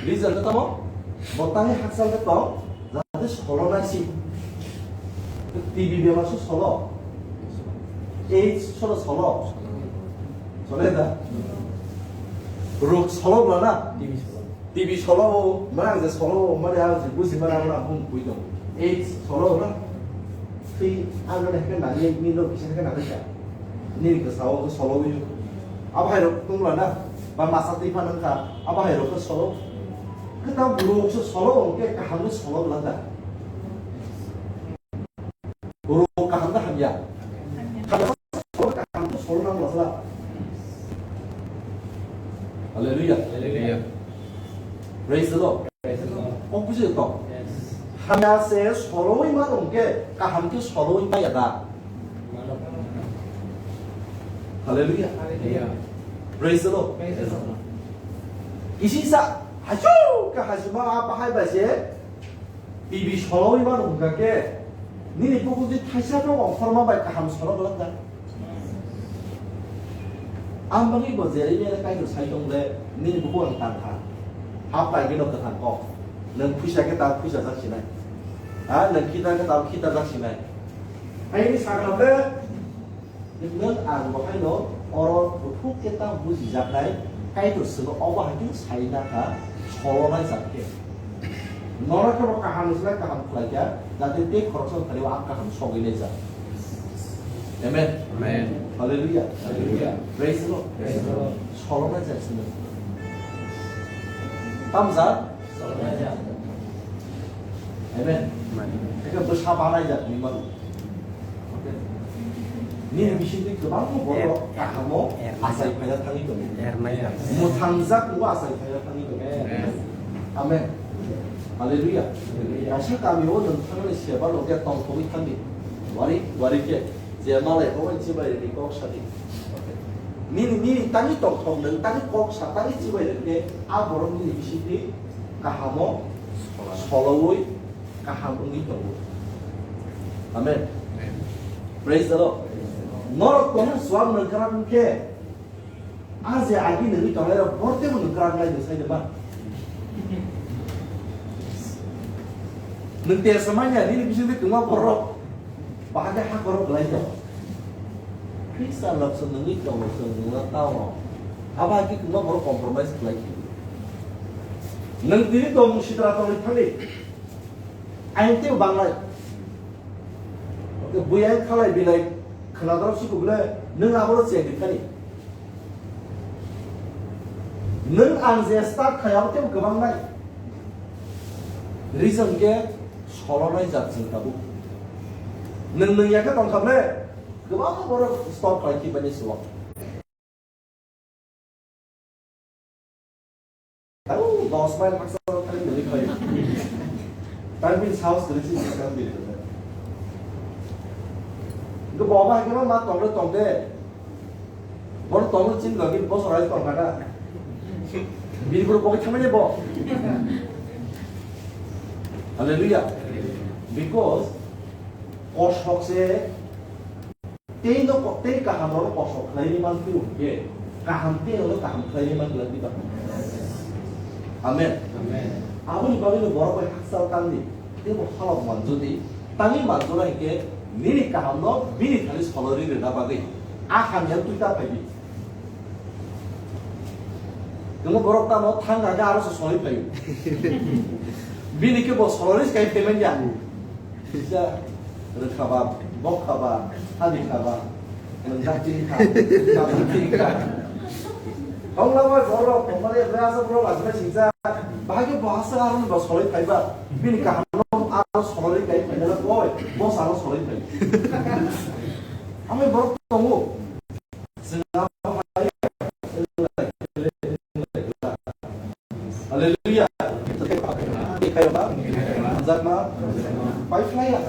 Reason khe tamo? Bo tangwi hakchal khe tong, jahate solonai si. T B bemar se solo. AIDS solo solo. Sole da? Rok solo bla na? T B solo. T B solo, mana ang je solo, mana ang je buji mana ang hum kui dong. AIDS solo na? Twi ang mana hake nani, ni no kisa hake nani ka. Ni ke sao ke solo wi. Abo hai rok tong bla na? Ba masa twi pha nang kha. Abo hai rok ke solo. Ke ta rok se solo, ke kaham ni solo bla da. Rok kaham da hamya. Kaham da kaham to solo nang masala. Hallelujah. Hallelujah. Praise the Lord. Praise the Lord. Kok buji to. Yes. Hamya se solo wi ma rong ke kaham ke solo wi ma ya da. Hallelujah. Hallelujah. Praise the Lord. Praise the Lord. Isi sa hajo ka hajima apa hai ba se. T V solowi mano hwnkha khe, nini pukuntwi thaisa no ongkhorma bai kaham solo glak da. Ang bagwi bo Jeremia le Kaitor sai tong le, nini bukhuk ang tang kha. Hap pai gino kwthang kok. Nwng phuisa khe ta phuisa jak sinai. Ha, nwng khita khe ta khita jak sinai. Hai ni sakram le, Nwng ang bo haino oro buthuk khe ta bujijaknai, Kaitor chwngno obo hai khe sai na kha, solonai jak khe. Norok khe bo kaham ni slai kaham khlai kha, jate tei khoroksa thani o ang kaham sogwi nai jak. Amen. Amen. Hallelujah. Hallelujah. Praise the Lord. Praise the Lord. Solonai jak chwngno. Tamjak? Solonai jak. Amen. Amen. Eke bwsa banai jak ni mano. Nini bisingtwi kwbangma borok kahamo achai phaina thangwi tongo. Mwthangjak tongo achai phaina thangwi tongo. Amen. Hallelujah. Kaisa kamio nwng thangnani seba rok ya tongthogwi thangdi. Wari, wari khe je malai bo bai chibai rwdi kok sadi. Nini, nini tangwi tongthok nwng tangwi kok sa tangwi chibai rwkhe a borok nini bisingtwi kahamo solowi kaham wngwi tongo. Amen. Amen. Praise the Lord. Norok tongo suak nangkrak wngkhe, a je agi nangwi tongnai rok bortemo nangkrak lai nung sai de ba. Nung tesa manya nini bisingtwi tongma borok bahai khe ha borok belai tongo. Khristian rok se nungwi tongo, chwng nungna tao. Abo hai khe kwbangma borok compromise khlai khe. Nwng tini tong sitra tongwi thangdi. Ayang tei banglai. Oke, bui ayang khalai bilai khwnadrap si kubule, nwng abono cheng di thani. Nwng ang je start khai abo tei kwbang nai. Reason khe solonai jat chwng tabuk. Nwng nwng ya khe tong kha ble, kwbangma borok stop khlai khe bani suwak. Tamo dos mile haksa thani nini khai. Tamo bini sahos kwrwi si sikang bini. Nungkhe bo abo hai khe ma tongre tongde. Bono tongre chini logi bosor hai tongkha da. Bini boro bo thangmani bo. Hallelujah. Because kosok se Tei no ko-, tei kaham rok no kosok khlai ni man phuru hwnkhe, kaham tei rok no kaham khlai ni man glak di ba? Amen. Amen. Aboni bagwi no borok bai hakchal tang di, tei bo halok manju di, tangwi manju nai hwnkhe nini kaham no bini thani solori rwna bagwi a hamya twi ta phai di. Tamo borok tamo thang kha khe aro se solori phai. Bini khe bo solori se kai payment ya. Kisa rwkha ba, bokha ba, hadi kha ba, nwngjak chini kha, nwngjak chini kha. Hongla bai borok, tongmani bre asa borok lachina singsa. Bahai khe bo hasta aroni bo solai phaiba. Bini kaham no aro solai kai phainai koi, bo salo solai phai. Amai borok tongo. Chwng abo hai Hallelujah. Hamjakma. Pai phlaiya.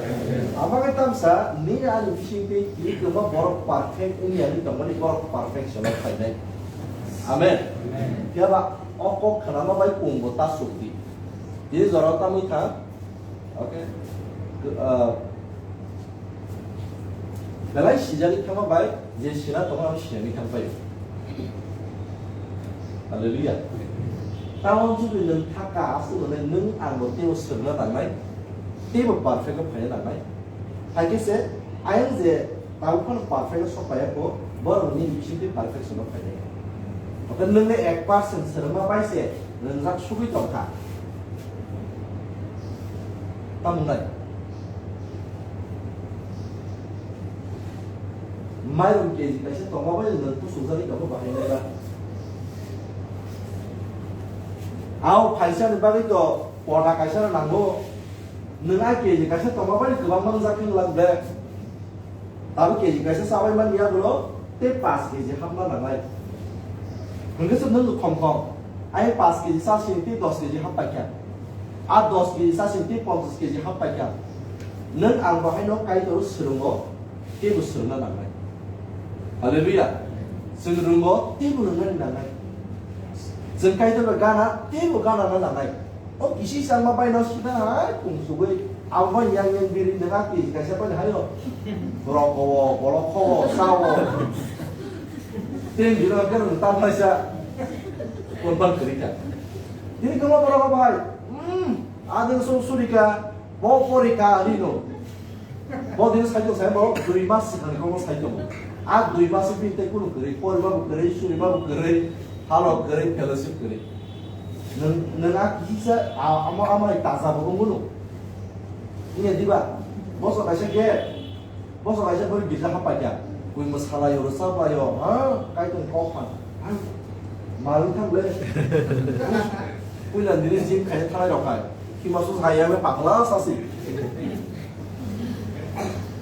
Abo khe tamsa, nini ani bising twi tini kwma borok perfect wngya hinwi tongmani borok perfection o phainai. Amen. Phiya ba o kok khnama bai kung bo ta suk di. Tini jora tamwi thang. Okay. Uh, belai sijagwi thangma bai je sina tongo abo sinani thang paio. Hallelujah. Tamo jodi nwng thaka aswk hwnwi nwng ang bo teibo swrwngna nangnai, teibo perfect o phaina nangnai. Hai khe se ayang je tabuk phano perfect o sok paiya kho, borok nini bisingtwi perfection o phainai. Oke, nwng le ek percent swrwngma bai se rwngjak sugwi tong kha. Tamo nai? Mairum K G kaisa tongma bai nwng kusuk jani tongo bahai nai ba. Ao phaisa ni bagwi to pota kaisa no nango. Nwng a K G kaisa tongma bai kwbang mangjak khe wng lak ble. Tabuk K G kaisa chabai man ya bro, tei paanch K G hapna nangnai. Hwnkhe se nwng thong thong. Ai paanch K G cha sini tei dos K G hap paikha. A dos K G cha sini tei ponchas K G hap paikha. Nwng ang bo haino Kaitor swrwngo, teibo swrwngna nangnai. Hallelujah. Chwng rwngo, teibo rwngnani nangnai. Chwng Kaitor bai gana, teibo ganana nangnai. O kisi changma bai no sida hai kung sugwi, abo bai yang yang biri nang a K G kaisa bai hai o. Roko o, bolok kho o, sa o. Tei biro ke rung tam laisa. Kon ban kri ka. Tini kama borok bai. Hmm, adeng sung surika, bo porika ani no. Bo din sai tong sai bo dui mas sikang ko sai tong. A dui mas bini tei kunu kwrwi, poriba bo kwrwi, suriba bo kwrwi, halo kwrwi, fellowship kwrwi. Nwng, nwng a kisa, a, amo, amo nai taja bo wngmano. Wngya diba? Boso kaisa gate. Boso kaisa bori girja hapaikha. Koi mwsalaio, rwchablaio, ha? Kaitor kok phan. Hai, malwi thang le. Puila nini gym khaina thanai rok hai. Hima sus hai yang pakla sasi.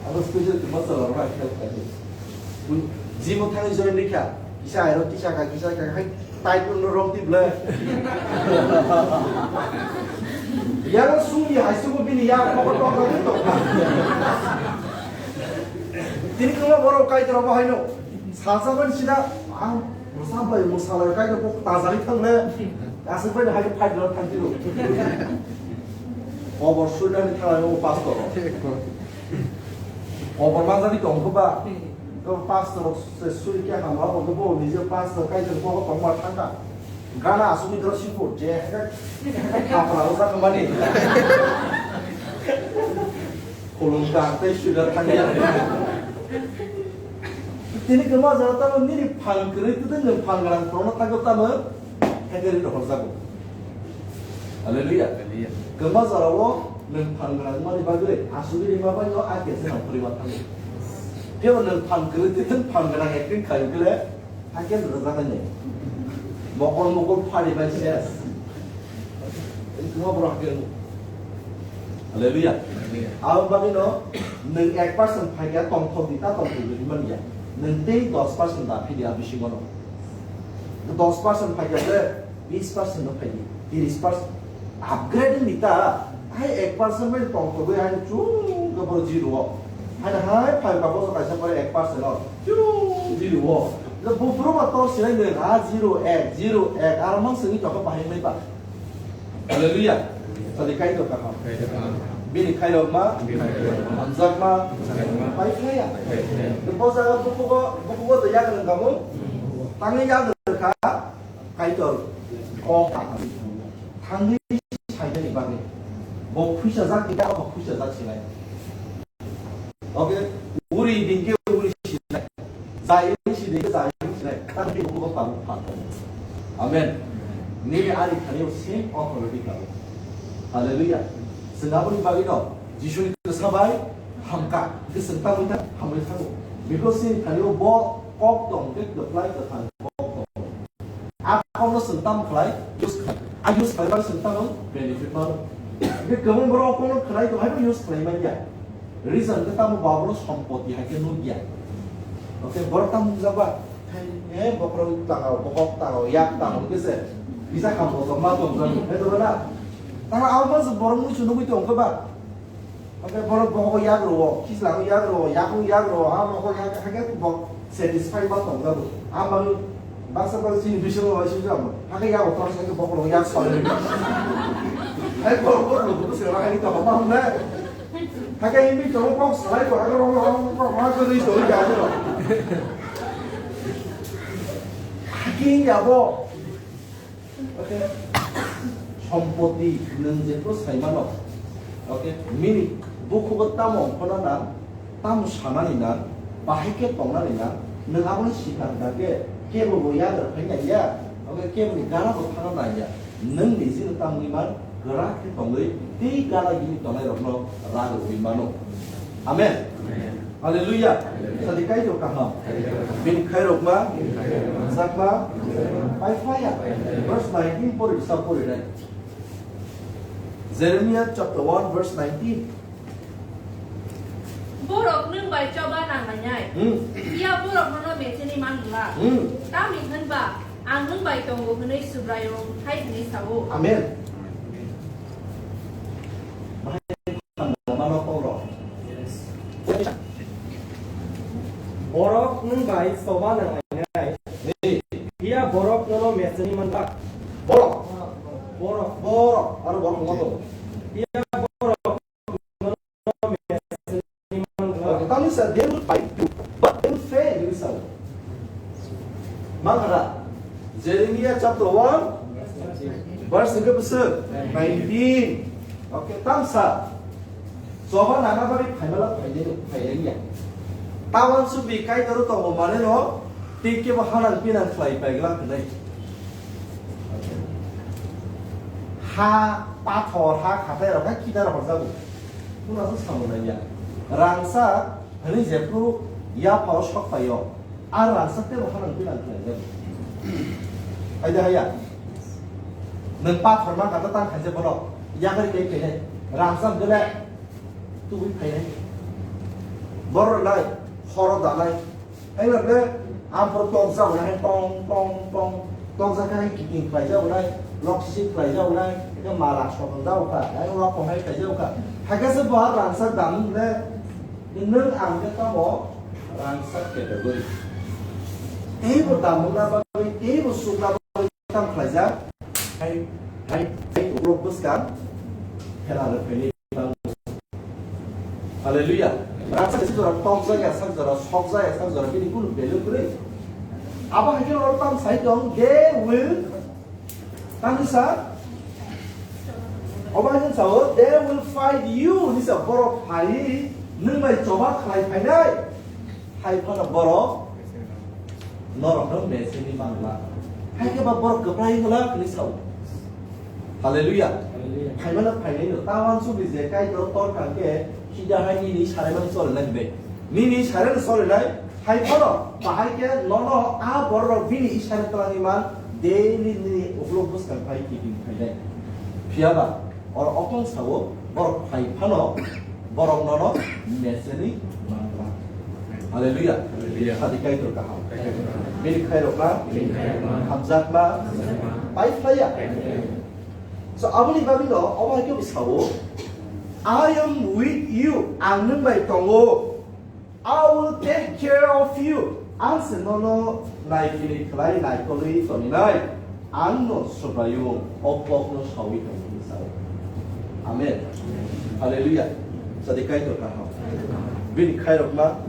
Abo special kima chala rok hai khel khai. Gym o thangwi join rikha. Kisa hai rok kisa kha, kisa kha hai. Tight no rok di ble. Yang suni hai sugo bini yang pokok tok tok tok. Tini kama borok Kaitor bo haino. Salsa ban sida ang rwchablaio, mwsalaio, Kaitor kok tajari thang le. Aswk bai hai fight rok thang tiro. Obor suinani thanglai o pastor. Obor manjani tong kho ba. To pastor se suri kya ham abo bo nije pastor Kaitor kok tong ma thang ka. Gana aswk ni doro singko je. Kapra o sa khamani. Khulum kang tei suibar thangya. Tini kwma jora tamo nini phan kwrwi tei nwng phan gwnang phorono thangwi tamo hekari rohorjago. Hallelujah. Hallelujah. Kwma jorao nwng phan gwnang mani bagwi asugwi rima bai no a kesa nang phurima thango. Kebo nwng phan kwrwi tei nwng phan gwnang acting khayo kele. Haikhe rwjaknai ni. Mokol mokol phari bai ses. Tuma borok haikhe rw. Hallelujah. Hallelujah. Abo bagwi no nwng ek percent phaikha tongthok di ta tongthok di man ya. Nwng tei dos percent da phidi a bisingo no. Dos percent phaikha se bis percent no phaidi. Tris percent. Upgrading ni ta, hai ek percent bai tong togwi hai chwng khe bo zero o. Hai hai phai ba bo kaisa pore ek percent o. Chwng zero o. Le buphuru ba tor sinai le ha zero ek, zero ek, aro mang sini toko bahai mai ba. Hallelujah. Tadi kai to kaham. Bini khairok ma, hamjak ma, pai khaya. Bo jaga bukugo, bukugo to yagrang kamu. Tangni yagrang kha. Kaitor kok thangwi sainani bagwi. Bo phuisa jak khe bo phuisa jak sinai. Oke, uri din khe uri sinai. Jai uri si din khe jai uri sinai. Tang khe bo tabuk phan. Amen. Nini ani thani same authority tabuk. Hallelujah. Chwng aboni bagwi no Jisuni kwsa bai hamkha. Hwnkhe chwng tabuk hamwi thango. Because chini thani bo kok tong khe kwplai kwthang kok tong. A kokno chwng tamo khlai? Use khlai. A use khlaibar se tamo benefit mano. Hwnkhe kwbang borok kono khwnai tong hai use khlai man ya. Reason khe tamo ba bono sompoti hai khe nuk ya. Okay, borok tamo wngjakba. Eh, bokrok tangao, bohok tangao, yak tangao khe se. Bisa kham bokrok ma tong jak. Hai to na. Tamo abo se borok muisu nugui tong khe ba. Oke, borok bohogo yak rwo, kisla ko yak rwo, yakung yak rwo, ha bohogo yak, hake bok satisfy ma tong jago. Ha bang baksa baksa chini bisingo bai sujam. Hake yak otor sai bohogo yak soi. Hai borok borok ko se ra hai to ma hne. Hake imi to kok sai ko ro ro ro ro ma ko ri to ya ro. Hake ya bo. Okay. Sompoti nwng jephru saimano. Okay. Meaning, bukhugo tamo ongkhorna nang, tamo sanani nang, bahai khe tongnani nang, nwng aboni sikang da khe, kebo bo yagra phai naiya, okay, kebo ni gana bo thangna naiya. Nwng nijino tamni man, kwrak khe tongwi, tei gana gini tongnai rokno ragwi mano. Amen. Amen. Hallelujah. Sadi Kaitor kaham. Bini khairokma, sakma, pai phlaya. Verse nineteen pori, sa pori nai. Jeremiah chapter one verse nineteen. Borok nwng bai choba nanglainai. Hmm. Phiya borok nono mecheni manglak. Hmm. Tamni hwnba ang nwng bai tongo hwnwi Subraiyung hai hwnwi sao. Amen. Borok nwng bai choba nanglainai. Phiya borok nono mecheni manba. Borok. Borok. Borok. Aro borok wngma tongo. Phiya borok nono mecheni manba. Tamni sa they will fight you, but they will fail, you sa. Mangara. Jeremiah chapter one, verse hingke bwswk nineteen. Okay, tamsa. Choba nana bagwi phaimala phainai, phainai ya. Tawan subi Kaitor tongo mane no, tei kebo hanang pinang khlai paigla hwnwi. Ha, pathor, ha, khatai rok, ha, kidar rok jago. Kuna se samunai ya. Rangsa, hwnwi jephru yaphao sok paio. A rangsa tebo hanang pinang khlai jago. Hai da haya. Nwng pathor ma kata tang khaise bono. Yakari kai khainai. Rangsa gele. Tubui phainai. Borok lai, horo dalai. Hai ba be, ampro toksa ulai, tong, tong, tong. Toksa khai kiting khlai ja ulai, lok sisik khlai ja ulai. Eke mala sokol ja uka. Hai lok kong hai khlai ja uka. Hai khe se bo rangsa damu le. Nwng ang khe tamo rangsa category. Teibo damu na bagwi, teibo sukna bagwi tam khlaijak. Hai, hai, hai, ugrok bwskang phela rwphaini bang. Hallelujah. Rangsa se jora tokjak ya sak jora, sokjak ya sak jora, bini kunu value kwrwi. Abo hai khe oro tam sai tong, they will Tang sa? Obo hai sao, they will fight you, ni sa borok phai, nwng bai choba khlai phainai. Hai phano borok, norok no meseni mangla. Hai khe ba borok kwplai wngla, ni sao. Hallelujah. Hallelujah. Phaimano phainai no, tawan sugri je Kaitor tor kang khe, hida hai nini sarai mang chole nang be. Nini sarai no chole nai, Hai phano, bahai khe nono a borok rok bini isani twlangwi man daily nini uklok bwskang phai kiting phainai. Phiya ba, oro okong sao, borok phai phano, borok nono meseni mangla. Hallelujah. Hallelujah. Sadi Kaitor kaham. Kaitor kaham. Bini khairokma, bini khairokma, hamjakma, hamjakma, pai phlaiya. Pai phlaiya. So, aboni bagwi no, obo hai khe bo sao, "I am with you, ang nwng bai tongo." I will take care of you. Ang se nono naiphilwi khlai naikolwi toninai. Ang no Subraiyung o kokno saui tongmani sao. Amen. Hallelujah. Sadi Kaitor kaham. Bini khairokma,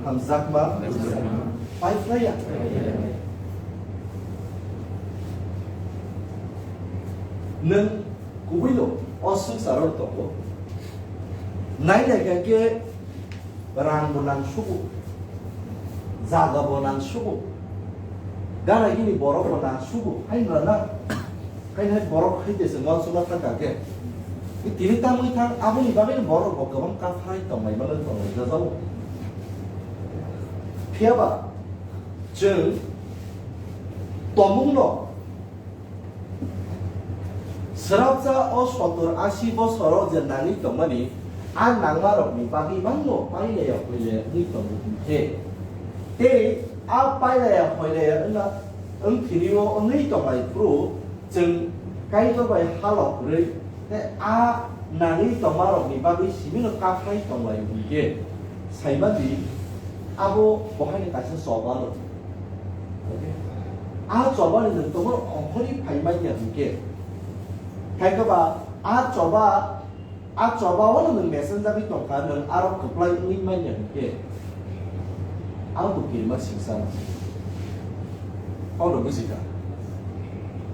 hamjakma, pai phlaiya. Nwng kubui no o swngcharo tongo. Nai nai kha khe Rang bo nang sugo, jaga bo nang sugo, gana gini borok bo nang sugo, hai wngla na? Hai hai borok hai de se uansukna thang kha khe, tini tamwi thang, aboni bagwi borok bo kwbang kaphai tonglai mano, tonglai jajago. Phiya ba chwng tomung no, Chwrapsa o sottor asi bosoro je nangwi tongmani, a nangmarokni bagwi mangno pailaya hoilaya wngwi tongo hinkhe, tei a pailaya hoilaya wngna, wngthini-o wngwi tonglai phuru, chwng Kaitor bai halok kwrwi tei a nangwi tongmarokni bagwi simino kaphai tonglai hinkhe, saimadi abo bo haino kaisa choba rw. A chobani nwng tongmani ongkhorwi phai manya hinkhe, khaikhe ba a choba, a choba-o nwng mesenjagwi tongkha, nwng aro kwplai wngwi manya hinkhe, abo bo kirima singsa. Paulo bujikha.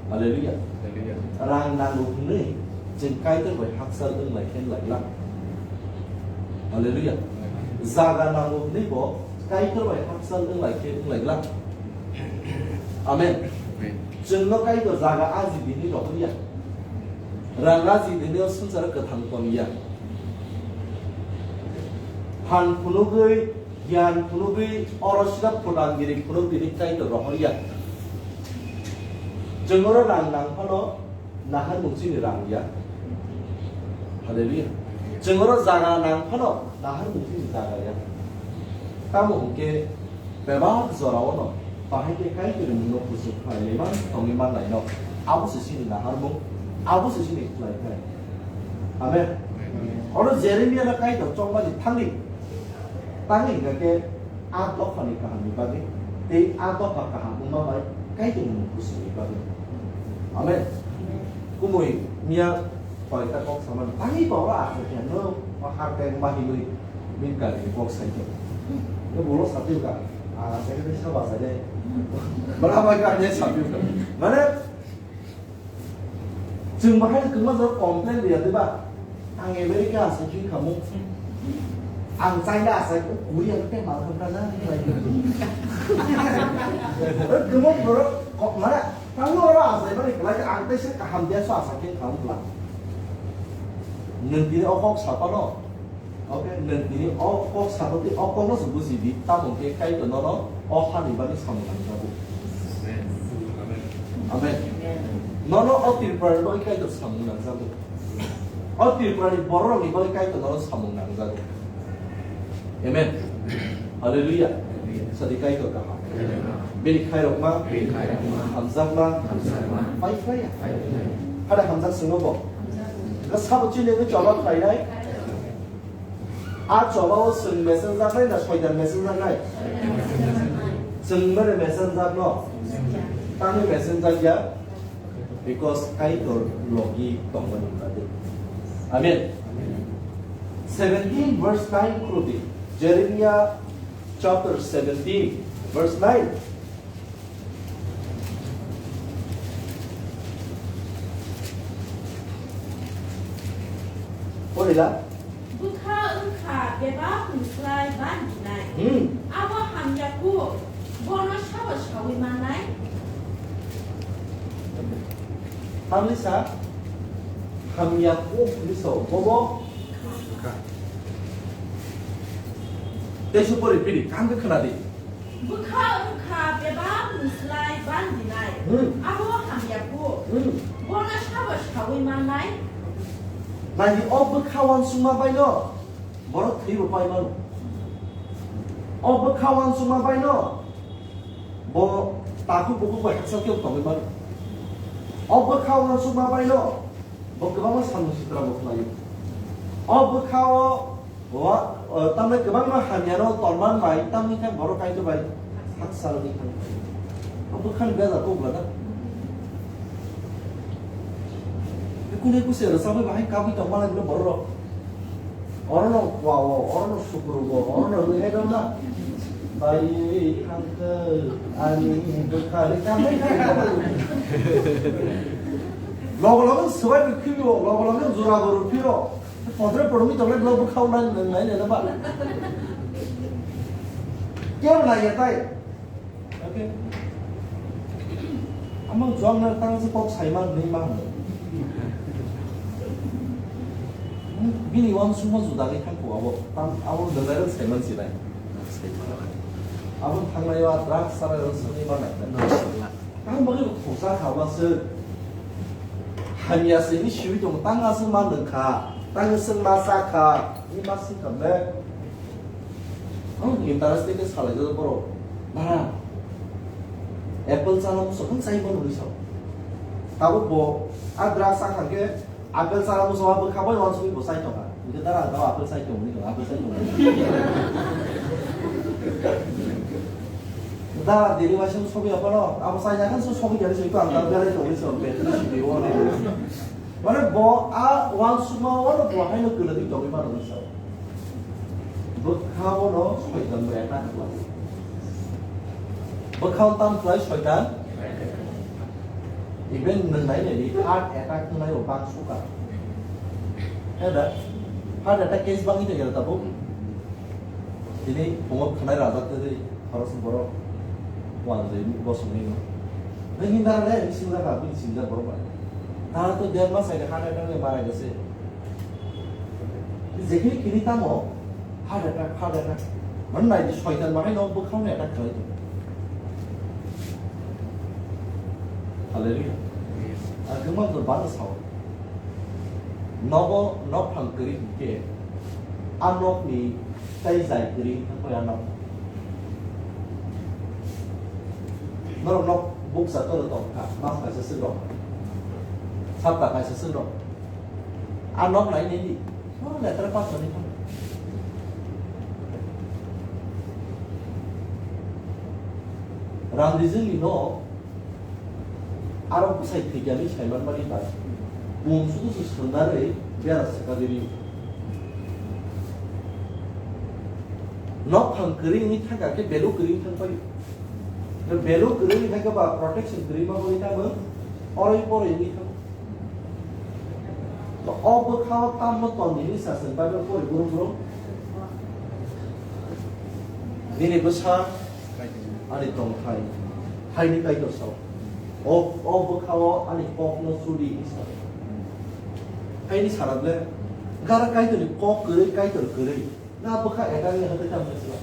Hallelujah. Hallelujah. Rang nango hwnwi chwng Kaitor bai hakchal wng lai khe wng lai glak. Hallelujah. Jaga nango hwnwi bo Kaitor bai hakchal wng lai khe wng lai glak. Amen. Amen. Chwngno Kaitor jaga aji dinwi rohorya. Rang aji dinwi o swngcharo kwthang tongya. Phan phunugwi, giyan phunugwi, oro sida phodangiri phunuk dinwi Kaitor rohorya. Chwng oro rang nang phano, naharmung chini rang ya. Hallelujah. Chwng oro jaga nang phano, naharmung chini jaga ya. Tamo hwnkhe bebak jorao no bahai khe Kaitorni mungno kuchuk khlai man tongwi man lai no. Abo se chini naharmung, abo se chini khlai khlai. Amen. Oro Jeremia no Kaitor chongmani thangwi, thangwi hwnkha khe a dophani kahamni bagwi tei a dopha kaham wngma bai Kaitorni mung kuchukni bagwi. Amen. Kumui miya koita kok samani, tangwi ba oro aswk khe no o hakhe ma hinwi bini kari kok sai khe. No bolo satwi ka, a sai khe saba sai de. Bala bai ka ne satwi ka. Mane Chwng bahai kwma jora complain riya, diba? Ang America asai khe khamu. Ang China asai khe Korea khe mal khamkha na. Kwma borok kok mana? Tangwi oro asai mani kwlai khe ang tei se kaham dia so asai khe khamu bwla. Nwng tini o kok sapano. Oke, nwng tini o kok sabo tei o kokno se buji di, tamo khe Kaitor nono o hani bagwi samung nangjago. Amen. Amen. Nono o Tripura ni bagwi Kaitor samung nangjago. O Tripura ni borok rok ni bagwi Kaitor nono samung nangjago. Amen. Hallelujah. Sadi Kaitor kaham. Bini khairokma, hamjakma, pai khlaiya. Hada hamjak swngo bo. Sabo chini wngwi choba khlainai. A chobao chwng mesenjaknai na soitan mesenjaknai? Chwng bere mesenjakno? Tamni mesenjakya? Because Kaitor logi tongmani bagwi. Amen. Seventeen verse nine khuludi. Jeremiah chapter seventeen verse nine. Porila. Bwkha wngkha bebak ni slai bandinai. Hmm. Abo hamya kuk, bono sabo saui mannai? Tamni sa hamya kuk ni so bobo. Tei su pori piri, kaham khe khna di. Bwkha wngkha bebak ni slai bandinai. Hmm. Abo hamya kuk. Hmm. Bono sabo saui mannai? Nai di, o bwkha uansukma bai no borok thwi bo pai mano. O bwkha uansukma bai no bo takhuk bukhuk bai haksa khe tongwi mano. O bwkha uansukma bai no bo kwbangma samung sitra bo khlaio. O bwkha o Wa, o, tamni kwbangma hamyano tonman bai, tamni khe borok Kaitor bai haksa wngwi thangwi thangwi. Abo bwkhani bejak kok bwla da. Kune kuse rwchapwi bahai kabwi tongma lai borok rok. Orono kwao, orono sukrugo, orono rwhai rwna. Bai thangkhe ani bwkhani kamai. Logo logo swbai rwphio, logo logo jora bo rwphio. Podre pormi tole blog bwkhao nang nang nai nai ba. Kebo nai ya tai. Okay. Amang juang na tang se kok sai man nei ma. Bini uansukma juda ni thang ko abo. Tam abo nang nai sai man si nai. Abo thang nai wa drug sarai ro sani ma nai. Tang bagi ko khosa kha ba se. Hamya se ni siwi tongo, tang aswk ma nwng kha, tang aswk ma cha kha, ni ma swi kha le. Ang interesting khe salai jado borok. Bara. Apple chana musa khe chai mano hinwi sa. Tabuk bo a drugs sa kha khe apple chana musa bo kha bai wansugwi bo chai tongkha. Hingke dara ang tamo apple chai tong, hingke apple chai tong. Dara daily waisa sobi aphano, abo chai jagan so sobi jani soi ko ang tamo berai tongwi so, betri sobi o ne. Mane bo a wansukma o no bo haino kwlwgwi tongwi mano hinwi sa. Bwkha o no soitan bo attack khlai. Bwkha o tam khlai soitan. Even nwng nai nai di heart attack wngnai bo bang suka. He da? Heart attack case bangwi tongya tabuk. Tini phungo khwnai rajak twi khoroksa borok wanjwi bosongni no. Nini dara le singjak, abini singjak borok bai. Dara to der mas aida heart attack le marai gese. Jekhini kini tamo heart attack, heart attack. Man nai di soitan bahai no bwkhao ni attack khlai. Hallelujah. Ang khe man to bang sao. Nogo nokphang kwrwi hinkhe a nokni tei jai kwrwi wngkha koi a nok. Norok nok bukcha toro tongkha, mas kaisa swk rok. Sapta kaisa swk rok. A nok nai nini. Bono letra pathor ni thang. Ramrijwngni nok. Aro bwsai thwikyani saimanmani bai bung sudu se swndarwi bera swkagwi rio. Nokphang kwrwi wngwi thangkha khe value kwrwi wngwi thangpaio. Value kwrwi wngwi thangkhe ba protection kwrwi ma wngwi tamo oroi poroi wngwi thango. To o bwkhao tamno tongdi hinwi sa chwng Bible pori brum brum. Nini bwsa ani tongthai, haini Kaitor sao. O, o bwkhao ani kokno chudi hinwi sa. Haini sana ble, gara Kaitorni kok kwrwi, Kaitor kwrwi. Na bwkha eta ni hwtwi tamo sila.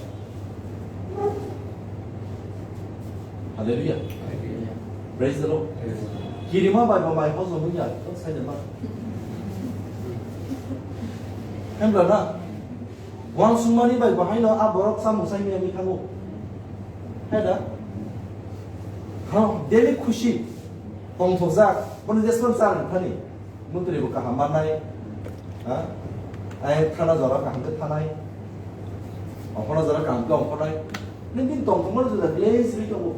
Hallelujah. Praise the Lord. Kirima bai bo mai hojom wngya, to sai de ma. Hembla na. Wansukmani bai bo haino a borok samung sai miyami thango. Hai da? Ha, daily khushi. Tongthokjak. Bono jesmani char thani. Mutri bo kaham mannai, ha? Ai thana jora kaham khe thanai. Ongkhorna jora kaham khe ongkhornai. Nini tongthokmani juda gle siri tongo.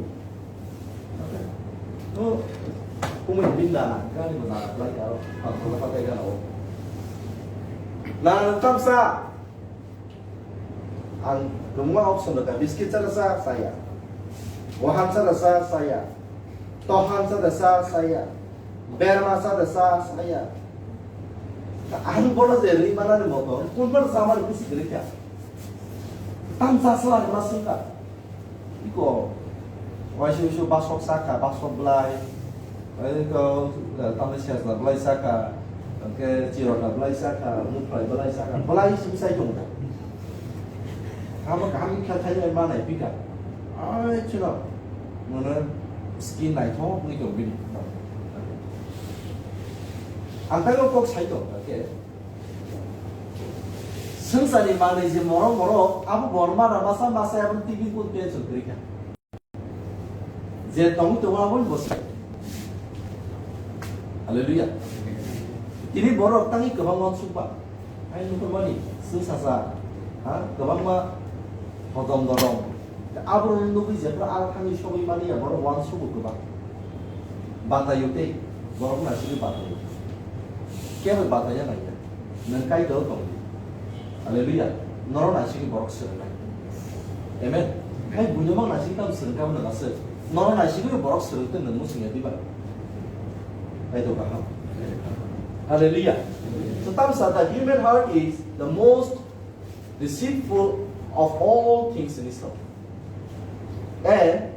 No, kumui binda, gari bo nana plai aro, pangkhola patai gana o. Na tamsa. Ang kwbangma option rwkha, biscuit chana cha, chaya. Wahan chana cha, chaya. Tohan chana cha, chaya. Berma chana cha, chaya. Ang bono je rwi manani moto, kunphano chamani bisi kwrwi kha. Tam cha swlani ma swngkha. Iko, waisa waisa basok saka, basok blai, iko, eh, tamni sesna blai saka, hwnkhe chirona blai saka, muphlai blai saka, blai simi sai tongo. Amo kaham khe thai manai pika. Ai chino, nono skin naithok ni tong bini. Ang taibo kok sai tong, hwnkhe. Swngcharni manwi je morok morok, abo borok mana masa masa abo tibini kun tension kwrwi kha. Je tongwi tongo abo ni bwsai. Hallelujah. Tini borok tangwi kwbang uansuk ba. Ai nukho mani, swngsa sa, ha, kwbangma hodom dodom. Aborokno nugwi jephru aro thangwi sogwi mani ya, borok uansugo kwbang. Bataio tei, borok naisingwi bataio. Kebo bataiya naiya. Nwng Kaitor tongdi. Hallelujah. Norok naisingwi borok swrwngnai. Amen. Hai buino mang naising tamo swrwngkha nwng aswk. Norok naisingwi borok swrwngtwi nwng muchungya diba? Kaitor kaham. Hallelujah. So, tamo sa, the human heart is the most deceitful of all things in Islam. And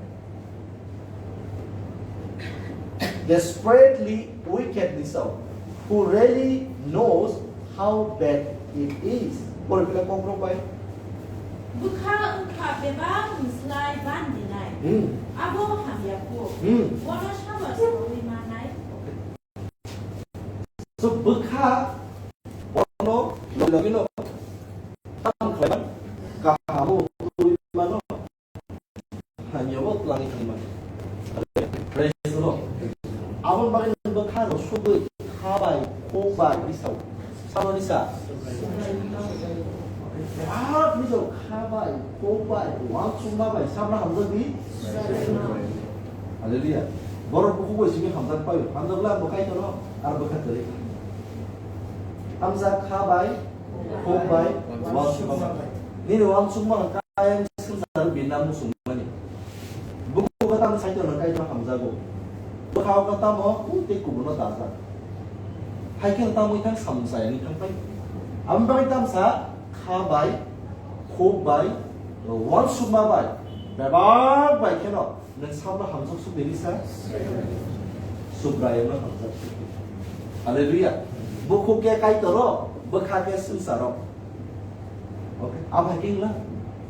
desperately wicked in Islam. Who really knows how bad it is? Por pila kong rok bai. Bwkha wngkha bebak ni slai bandinai. Hmm. Abo hamya kuk. Hmm. Bono sama sawi manai. Okay. bwkha bono logi logi no tam khlaiman kaham o twi mano. Hamya bo twlangwi thangma. Praise the Lord. Aboni bagwi nwng bwkha rw sugwi kha bai, khuk bai, bisao. Samani sa. Bihat bijao kha bai, khuk bai, uansukma bai, sabra hamjak di. Hallelujah. Borok bukhuk bai simi hamjak pai, hamjak le ang bo Kaitor no, ar bwkha kwrwi. Hamjak kha bai, khuk bai, uansukma bai. Nini uansukma kaya swngchar bini muchungmani. Bukhuk khe tamo saitorno Kaitor hamjago. Bwkhao khe tamo tei kubuno dajak. Hai khe tamo ithang samung chayani thangpai. Aboni bagwi tamsa kha bai, khuk bai, uansukma bai, bebak bai kheno nwng sabno hamjak suk deni sa? Subraiyungno hamjak suk di. Hallelujah. Bukhuk khe Kaitoro, bwkha khe swngcharo. Okay, abo hai khe wngla.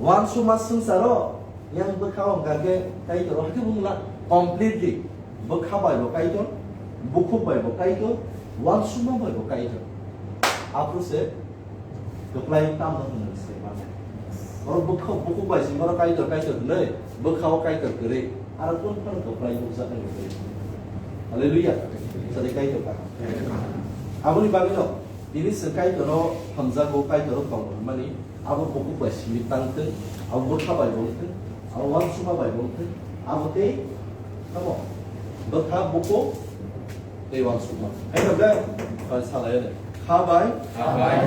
Uansukma swngcharo, yang bwkha o hwnkha khe Kaitor o hai khe wngla. Completely. Bwkha bai bo Kaitor, bukhuk bai bo Kaitor, uansukma bai bo Kaitor. Aphuru se kwplai tamo hwnwi se mano. Oro bukhuk, bukhuk bai se oro Kaitor, Kaitor hwnwi, bwkha o Kaitor kwrwi. Aro kung phano kwplai nukjak nai kwrwi. Hallelujah. Sadi Kaitor ka. Aboni bagwi no, tini se Kaitor o hamjago, Kaitor o tongo hwnmani. Abo bukhuk bai simi tang thung, abo bwkha bai bo wng thung, abo uansukma bai bo wng thung, abo tei tamo bwkha, bukhuk tei uansukma. Hai no ble, bai salai ne. Kha bai, kha bai,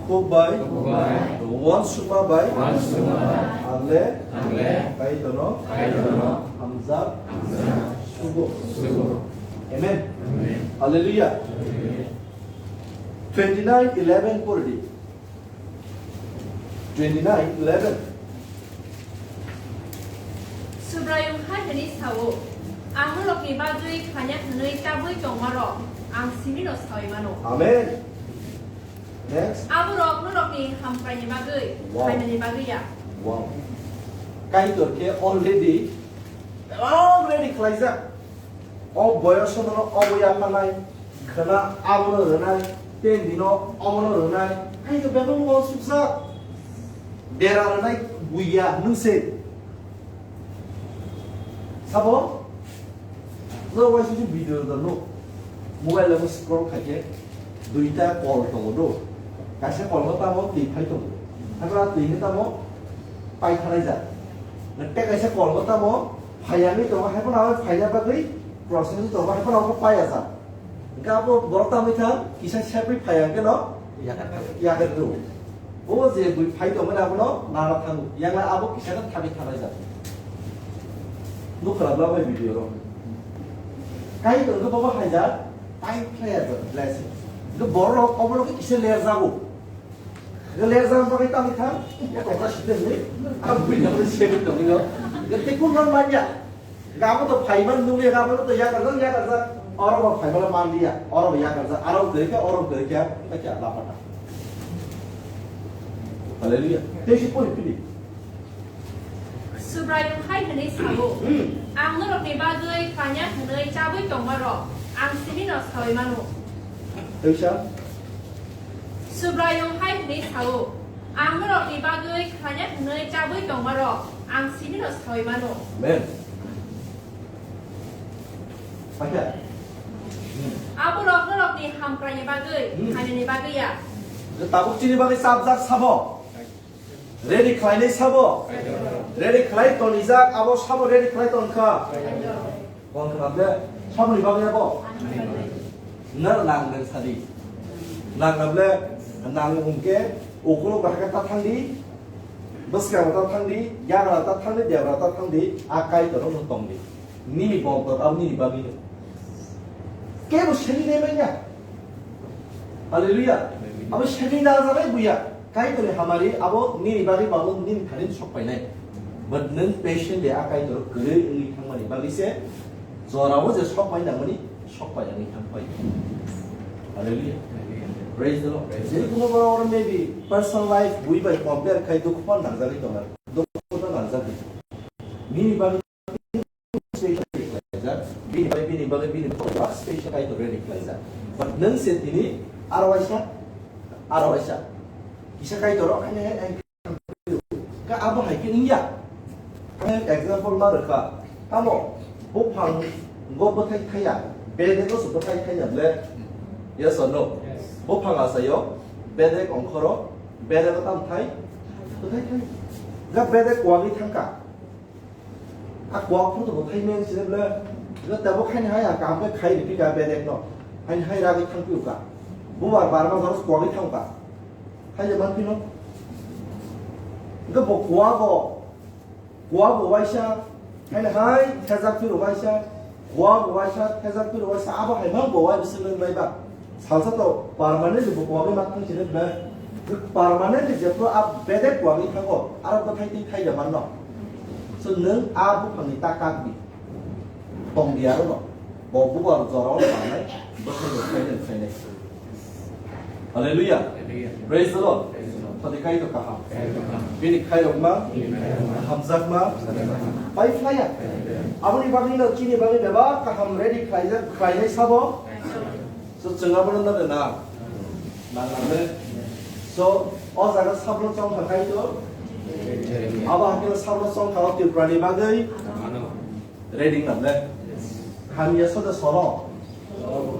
khuk bai, khuk bai, uansukma bai, uansukma bai, ang le, ang le, Kaitor no, Kaitor no, hamjak, hamjak, sugo, sugo. Amen. Amen. Hallelujah. Amen. Twenty-nine eleven pori di. Twenty-nine eleven. Subraiyung hai hwnwi sa-o, "Ang norokni bagwi khlaina hwnwi chabwi tongmarok ang simino saui mano." Amen. Next. Aborok norokni hamkraini bagwi, wow, khlainani bagwi ya. Wow. Kaitor khe already, already khlaijak. O boyoso nono obo yapharnai, khwna abono rwnai, tei nino omono rwnai, hai khe bebak uansukjak. Dera rwnai buya nwng se. Sabo? No waisukhe video da no. Mobile o scroll khaikhe duita kol tongo do. Kaisa kol no tamo twi phai tongo. Hakhe twi no tamo pai thanai ja. Tei kaisa kol no tamo phai ya wngwi tongo, hai phano abo phaina bagwi process wngwi tongo, hai phano abo paiya ja. Hingke abo borok tamo wngkha kisa sepri phai ya hingke no yakar rw. Bo je bui phai tongmani abono nana thango. Yang lai abo kisa no thani thanai ja. Nukha rw bai video ro. Kai tongkhe bobo hai ja, pai phlai ya ja, blessing. Hingke borok obono khe kisa ler jago. Ler jang bagwi tangwi thang, ya tongkha site hwnwi, ang buini hwnwi sebi tongwi no. Tei kun rw manya. Gabo to phaiman nungya, gabo to yakarjak, yakarjak. Oro bo phaimala manliya, oro bo yakarjak. Aro bo kwrwikha, oro bo kwrwikha, ta kya lapata. Hallelujah. Tei si pori pili. Subraiyung hai hwnwi sa-o, hmm, "Ang norokni bagwi kanya hwnwi chabwi tongmarok ang simino saui mano." Tei sa? Subraiyung hai hwnwi sa-o, "Ang norokni bagwi kanya hwnwi chabwi tongmarok ang simino saui mano." Amen. Pakya? Aborok norokni hamkraini bagwi, hmm, khainani bagwi ya. Tabuk chini bagwi chapjak sabo. Ready khlainai sabo? Ready khlai tonijak, abo sabo ready khlai tongkha? Tongkha na ble? Saboni bagwi abo? Nang nang nang sadi. Nang na ble? Nang hwnkhe ukulok bahai khe ta thangdi, bwskango ta thangdi, yagra ta thangdi, debra ta thangdi, a Kaitor no tongdi. Nini bontor abo nini bagwi no. Kebo semi nai manya. Hallelujah. Abo semi na jabai buya. Kaitorni hamari abo nini bagwi babo nini thani sok painai. But nwng patient de a Kaitor kwrwi wngwi thangmani bagwi se jorao je sok pai nangmani sok pai wngwi thang pai. Hallelujah. Praise the Lord. Jeni kuno borok oro maybe personal life bui bai compare khai dukhu phano nangjagwi tongo. Dukhu phano nangjagwi. Nini bagwi special ready khlaijak, bini bagwi, bini bagwi, bini bagwi special Kaitor ready khlaijak. But nwng se tini aro waisa, aro waisa. Kisa Kaitor rok haino hai, hai, ka abo hai khe wngya. Ang example ma rwkha. Tamo buphang go bwthai thaiya, bedek go se bwthai thaiya ble? Yes or no? Yes. Buphang asayo, bedek ongkhoro, bedek go tam thai, bwthai thai. Ga bedek kwagwi thangka. A kwak phuru to bwthai men sini ble. Ga tabo khaini hai a kam khe khai ripika bedek no. Haini hai ragwi thangpio ka. Bubar barma jaro kwagwi thangka. Hai je man phino. Ga bo kwak go. Kwak bo waisa. Haini hai thejak phiro waisa. Kwak bo waisa, thejak phiro waisa. Abo hai mang bo wai bising nang bai ba. Salsa to permanently bo kwagwi ma thang sini ble. Permanently jephru a bedek kwagwi thango, aro bwthai twi thai da manno. So nwng a buphangni ta kak di. Tong di aro no. Bo bubar jora o tangnai, bwthai bo khainai khainai. Hallelujah. Hallelujah. Praise the Lord. Praise the Lord. Sadi Kaitor kaham. Kaitor kaham. Bini khairokma, bini khairokma, hamjakma, hamjakma, pai phlaiya. Aboni bagwi no chini bagwi bebak kaham ready khlaijak, khlainai sabo. So, chwng abono nade na? Nang nang le. So, o jaga sablo chong kha khai to. Abo hakhe sablo chong kha o Tripura ni bagwi. Ready nang le. Hamya so de solo.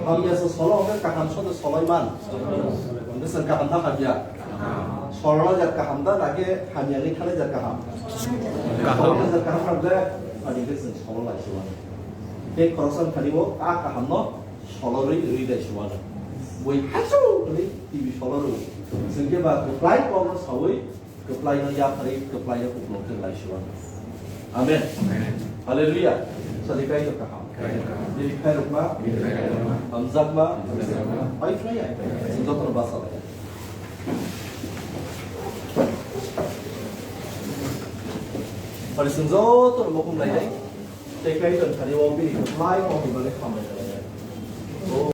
Hamya so solo, hwnkhe kaham so de soloi man. Hwnkhe chwng kaham da hamya? Solo jat kaham da, na khe hamya ni khalai jat kaham? Kaham. Solo jat kaham nang le. Ani khe chwng solo lai se mano. Tei khoroksa thani o a kaham no solorwi rwi bai se uanw. Bui hachuk hwnwi T V solorw. Chwng khe ba kwplai kokno saui, kwplaino yapharwi, kwplaino kuplung khe lai se uanw. Amen. Hallelujah. Sadi Kaitor kaham. Bini khairokma, hamjakma, pai phlaiya. Chwng jotono basa lai. Pari chwng jotono mukhung lainai. Tei Kaitor thani o bini kwplai kokni bagwi hambai khlainai.